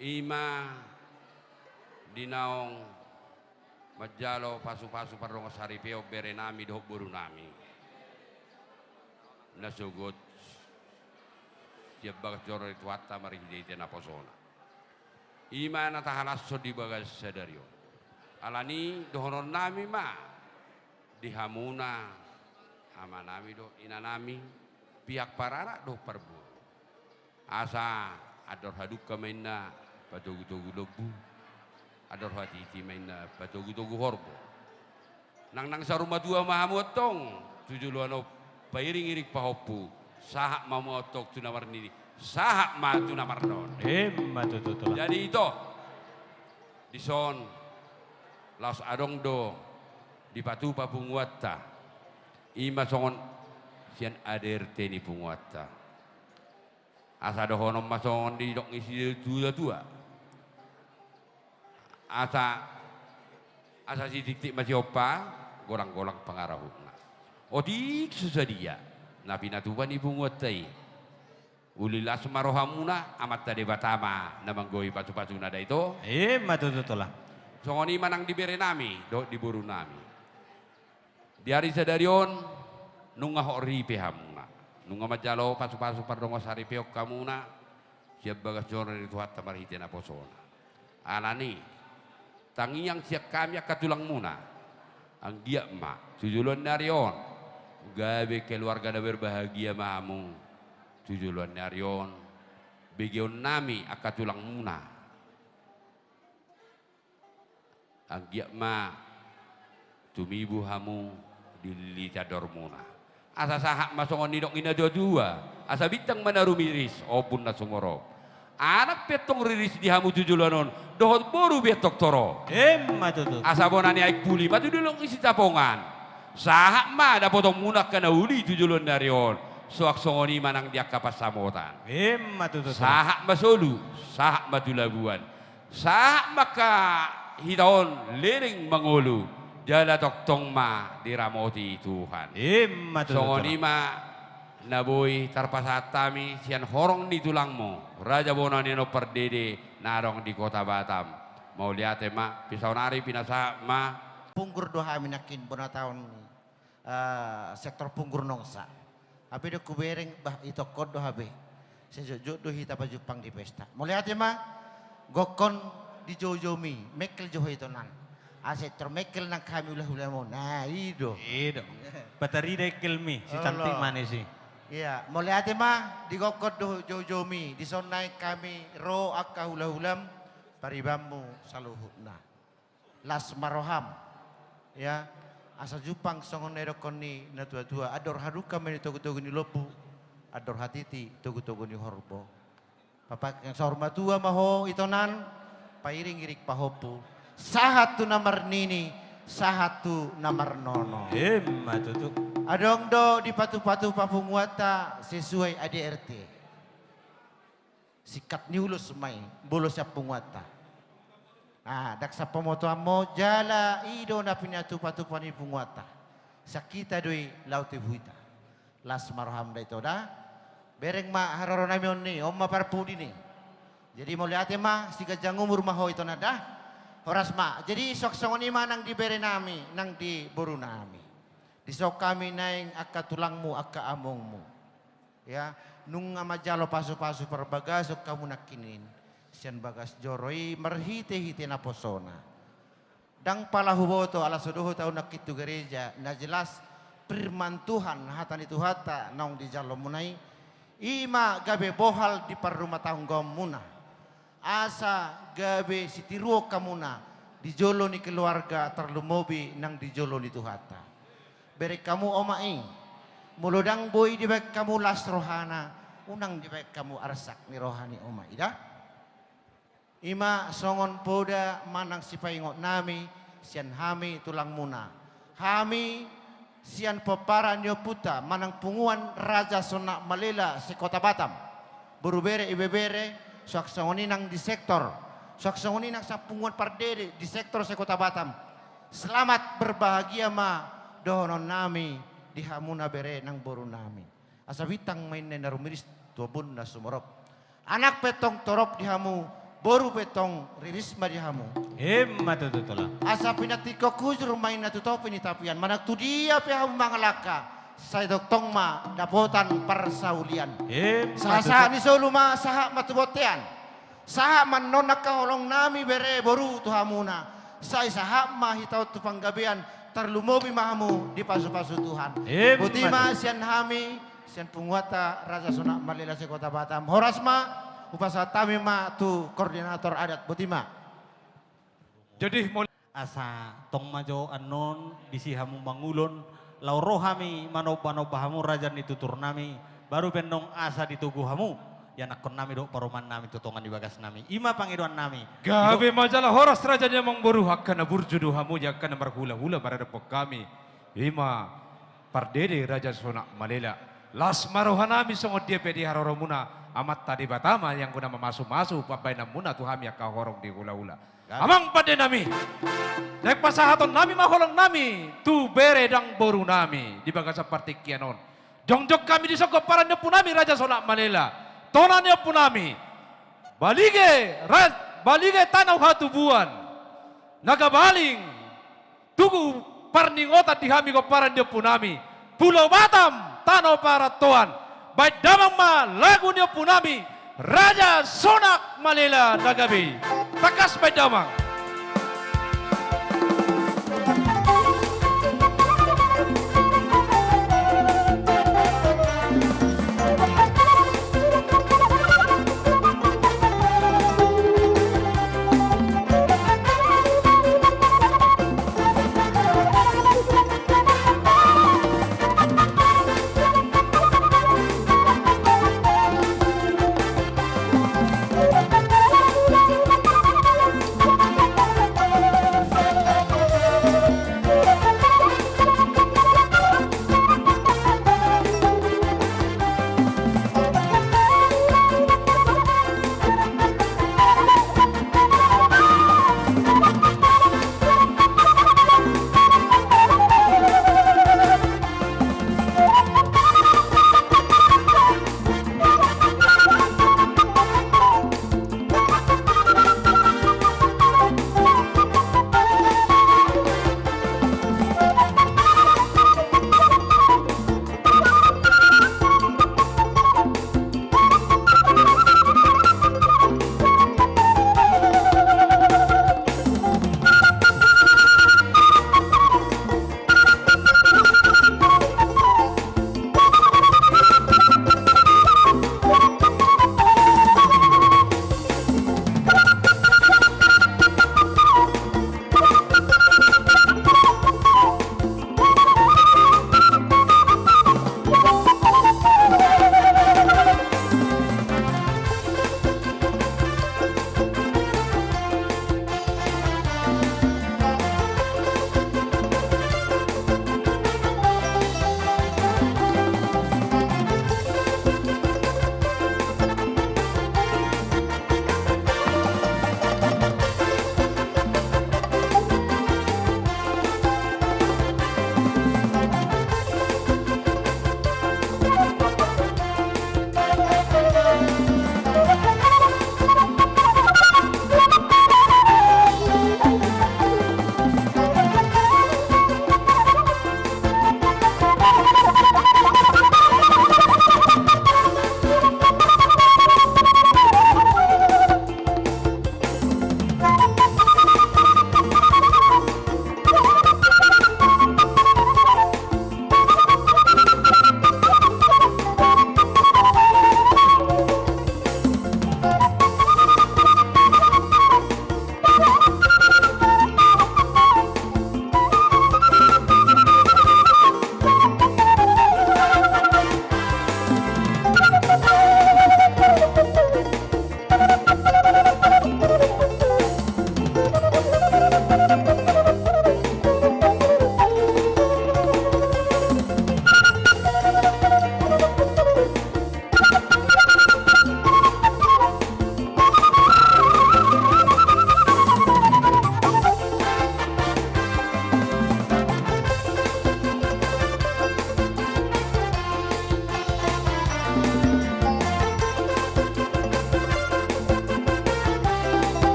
i ma di naung manjalo pasupasu pardongan saripeon bere nami dohot boru nami na sogot sian bagas joro ni Tuhanta marhitehite naposona. I ma na tahalashon di bagasan sadari on. Alani i dohonon nami ma di hamuna, amanami dohot inanami, pihak paranak dohot parboru, asa andor hadungka ma inna patogutogu lombu, andor hatiti ma inna patogutogu horbo. Nang, nang saur matua ma hamu antong tu joloan on, pairingiring pahompu, sahat ma hamu antong tu na marnini, sahat ma tu na marnono. Emma tutu, Tulang. Jadi ito, dison laos adong do dipatupa punguanta, i ma songon sian A D R T ni punguanta. Asa dohonon ma songon nidok ni situatua. Asa, asa sitiktik ma sihompa, golanggolang pangarahutna. Otik so sadia na pinatupa ni punguanta i, uli las ma rohamuna, Amanta Debata ma na manggohi pasupasuna da ito. Emma tutu, Tulang. Songon i ma nang di bere nami dohot di boru nami. Di ari sadari on, nunga hot ripe hamuna. Nunga manjalo pasupasu pardongan saripeon hamuna sian bagas joro ni Tuhanta marhite naposona. Alani i, tangiang sian hami angka tulangmuna, anggiat ma tu joloan ni ari on gabe keluarga na berbahagia ma hamu tu joloan ni ari on. Begeon nami angka tulangmuna, anggiat ma tumibu hamu di lilitan ni horomuna. Asa sahat ma songon nidok ni natuatua, asa bintang ma na rumiris, ombun na sumorop. Anak pe antong riris di hamu tu joloan on, dohot boru pe antong torop. Emma tutu. Asa bona ni aek puli ma tu dolok ni Sitapongan. Sahat ma dapotonmuna angka na uli tu joloan ni ari on. Suang songon i ma nang di angka pansamotan. Emma tutu. Sahat ma solu, sahat ma tu labuan. Sahat ma angka hita on leleng mangolu, Jala tongtong ma diramoti Tuhan. Ima tutu. Songon i ma na boi tarpasahat hami sian horong ni tulangmu, raja bona ni anak pardede na adong di Kota Batam. Mauliate ma, saonari pinasahat ma. Punggur do hami nangkin bona taon, eh, sektor Punggur Nongsa. Hape dung hubereng, bah, itongkon do hape. Sai jotjot do hita pajumpang di pesta. Mauliate ma, gokkon dijoujou mi, mengkel jo ho itonan. Asa sektor mengkel nang hami hulahulamu. Na, i do. I do. Patarida engkelmi, si cantik manis i. Ia, mauliate ma, digokkon do joujou mi, dison naeng hami ro angka hulahulam, paribanmu saluhutna. Las ma roham. Ia, asa jumpang songon na nidokkon ni natuatua, andor halumpang ma i togutogu ni lombu, andor hatiti togutogu ni horbo. Papaingot saur matua ma ho itonan, pairingiring pahompu. Sahat tu na marnini, sahat tu na marnono. Ima tutu. Adong do dipatupatupa punguanta sesuai A D R T. Singkat ni ulos ma i, molo sian punguanta. Ah, ndang sapamotoan ma jala i do na pinatupatupa ni punguanta. Sian hita do i laho tu hita. Las ma roham da ito da. Bereng ma haroro nami on ni, on ma parpudi ni. Jadi mauliate ma, siganjang umur ma ho itonan da. Horas ma. Jadi suang songon i ma nang di bere nami, nang di boru nami. Dison hami naeng angka tulangmu, angka amongmu. Ia, nunga manjalo pasupasu parbagason hamu nangkin, sian bagas joro i marhitehite naposona. Ndang pala huboto ala so dohot ahu nangkin tu gereja, na jelas firman Tuhan, hata ni Tuhanta naung dijalo muna i, i ma gabe bohal di parrumatanggaonmuna. Asa gabe sitiruon hamuna di jolo ni keluarga tarlumobi nang di jolo ni Tuhanta. Bereng hamu omak i. Molo ndang boi dibaen hamu las rohana, unang dibaen hamu arsak ni roha ni omak i da. I ma songon poda manang sipaingot nami sian hami tulangmuna. Hami sian pomparan ni ompunta manang punguan Raja Sonak Malela se-Kota Batam. Boru bere, ibebere, suang songon i nang di sektor. Suang songon i nang sian punguan pardede di sektor se-Kota Batam. Selamat berbahagia ma dohonon nami di hamuna bere nang boru nami. Asa bintang ma inna na rumiris tu ombun na sumorop. Anak pe tong torop di hamu, boru pe tong riris ma di hamu. Ima tutu tulang. Asa pinantikhon hujur ma inna tu topi ni tapian, manang tu dia pe hamu mangalangka, sai tongtong ma dapotan parsaulian. Ima tutu. Sahat-sahat ni solu ma sahat ma tu bontean. Sahat ma annon angka holong nami bere boru tu hamuna. Sai sahat ma hita on tu panggabean, tarlumobi ma hamu dipasupasu Tuhan. Ima tutu. Boti ma sian hami, sian punguanta Raja Sonak Malela se-Kota Batam. Horas ma, hupasahat hami ma tu koordinator adat, boti ma. Jadi, mol- Asa tong ma jo annon disi hamu mangulon, laho ro hami manombanomba hamu raja ni tutur nami, baru pe annon asa ditogu hamu ianakkon nami dohot parumaen nami tu tonga ni bagas nami. I ma pangidoan nami. Gabe ma jala horas raja ni amangboru, angka na burju do hamu, angka na marhulahula maradophon hami. I ma pardede Raja Sonak Malela. Las ma roha nami songon dia pe di haroromuna, Amanta Debata ma ianggo na mamasumasu pambahenanmuna tu hami angka horong di hulahula. Amang pande nami, naeng pasahaton nami ma holong nami tu bere nang boru nami di bagasan partingkian on. Jongjong hami dison pomparan ni ompu nami Raja Sonak Malela, tona ni ompu nami, Balige, Ra-, Balige Tano Hatubuan, Nagabaling, Tugu Parningotan di hami pomparan ni ompu nami, Pulo Batam, Tano Parantoan. Baen damang ma lagu ni ompu nami, Raja Sonak Malela na gabe i. Tangkas baen damang.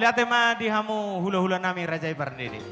Mauliate ma di hamu hulahula nami raja i parnidi.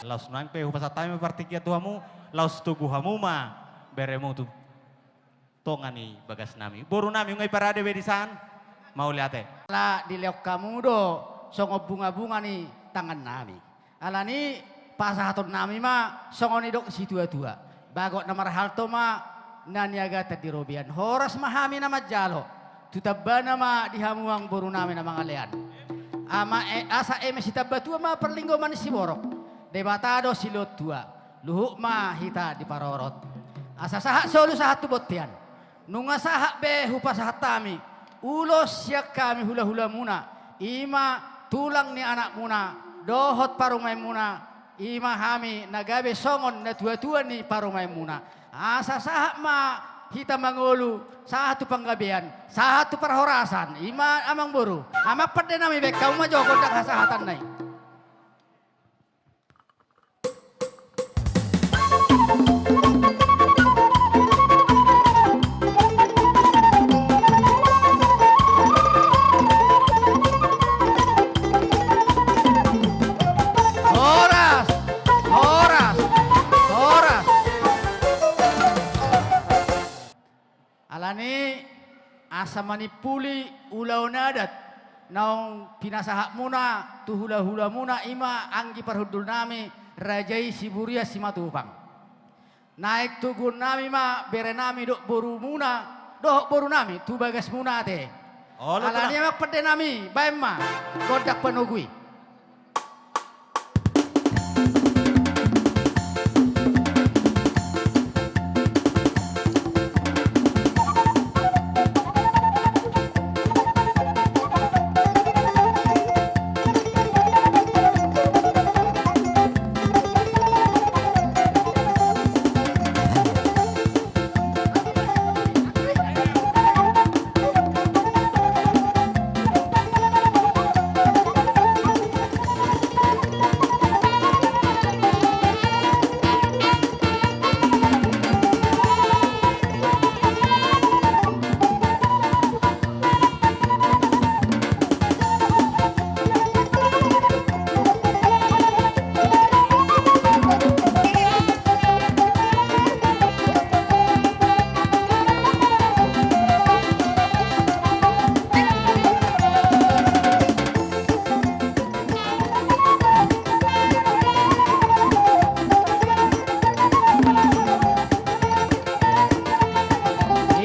Laos nuaeng pe hupasahat hami ma partingkian tu hamu, laos togu hamu ma beremu tu tonga ni bagas nami. Boru nami, nunga diparade be dison? Mauliate. Ala dilehon hamu do songon bunga-bunga ni tangan nami. Alani i pasahaton nami ma songon nidok situa-tua. Bagot na marhalto ma na niagatan di robean. Horas ma hami na manjalo. Tu tambana ma di hamu amang boru nami na mangalean. Ama e, asa eme sitamba tua ma parlinggoman ni siborok. Debata do silehon tua. Luhut ma hita diparorot. Asa sahat solu sahat tu bontean. Nunga sahat be hupasahat hami ulos sian hami hulahulamuna, i ma tulang ni anakmuna dohot parumaenmuna, i ma hami na gabe songon natuatua ni parumaenmuna. Asa sahat ma hita mangolu, sahat tu panggabean, sahat tu parhorasan, i ma amangboru. Amang pandenami, baen hamu ma jo gondang hasahatanna i. Horas, horas, horas. Alani asa manimpuli ulaon adat naung pinasahatmuna tu hulahulamuna, i ma anggi parhundulnami, raja i Siburian Simatupang. Naeng toguonnami ma berenami dohot borumuna, dohot borunami tu bagasmuna ate. Olo, alani tulang. Amang pandenami, baen ma gondang panogu i.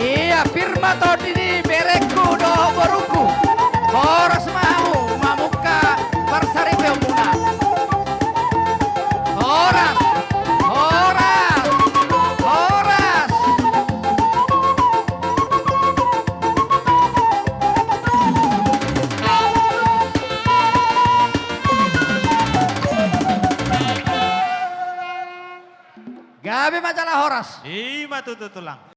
Ia, pir ma tondi ni berengku dohot borungku. Horas ma hamu mamungka parsaripeonmuna. Horas, horas, horas. Gabe ma jala horas. I ma tutu, tulang.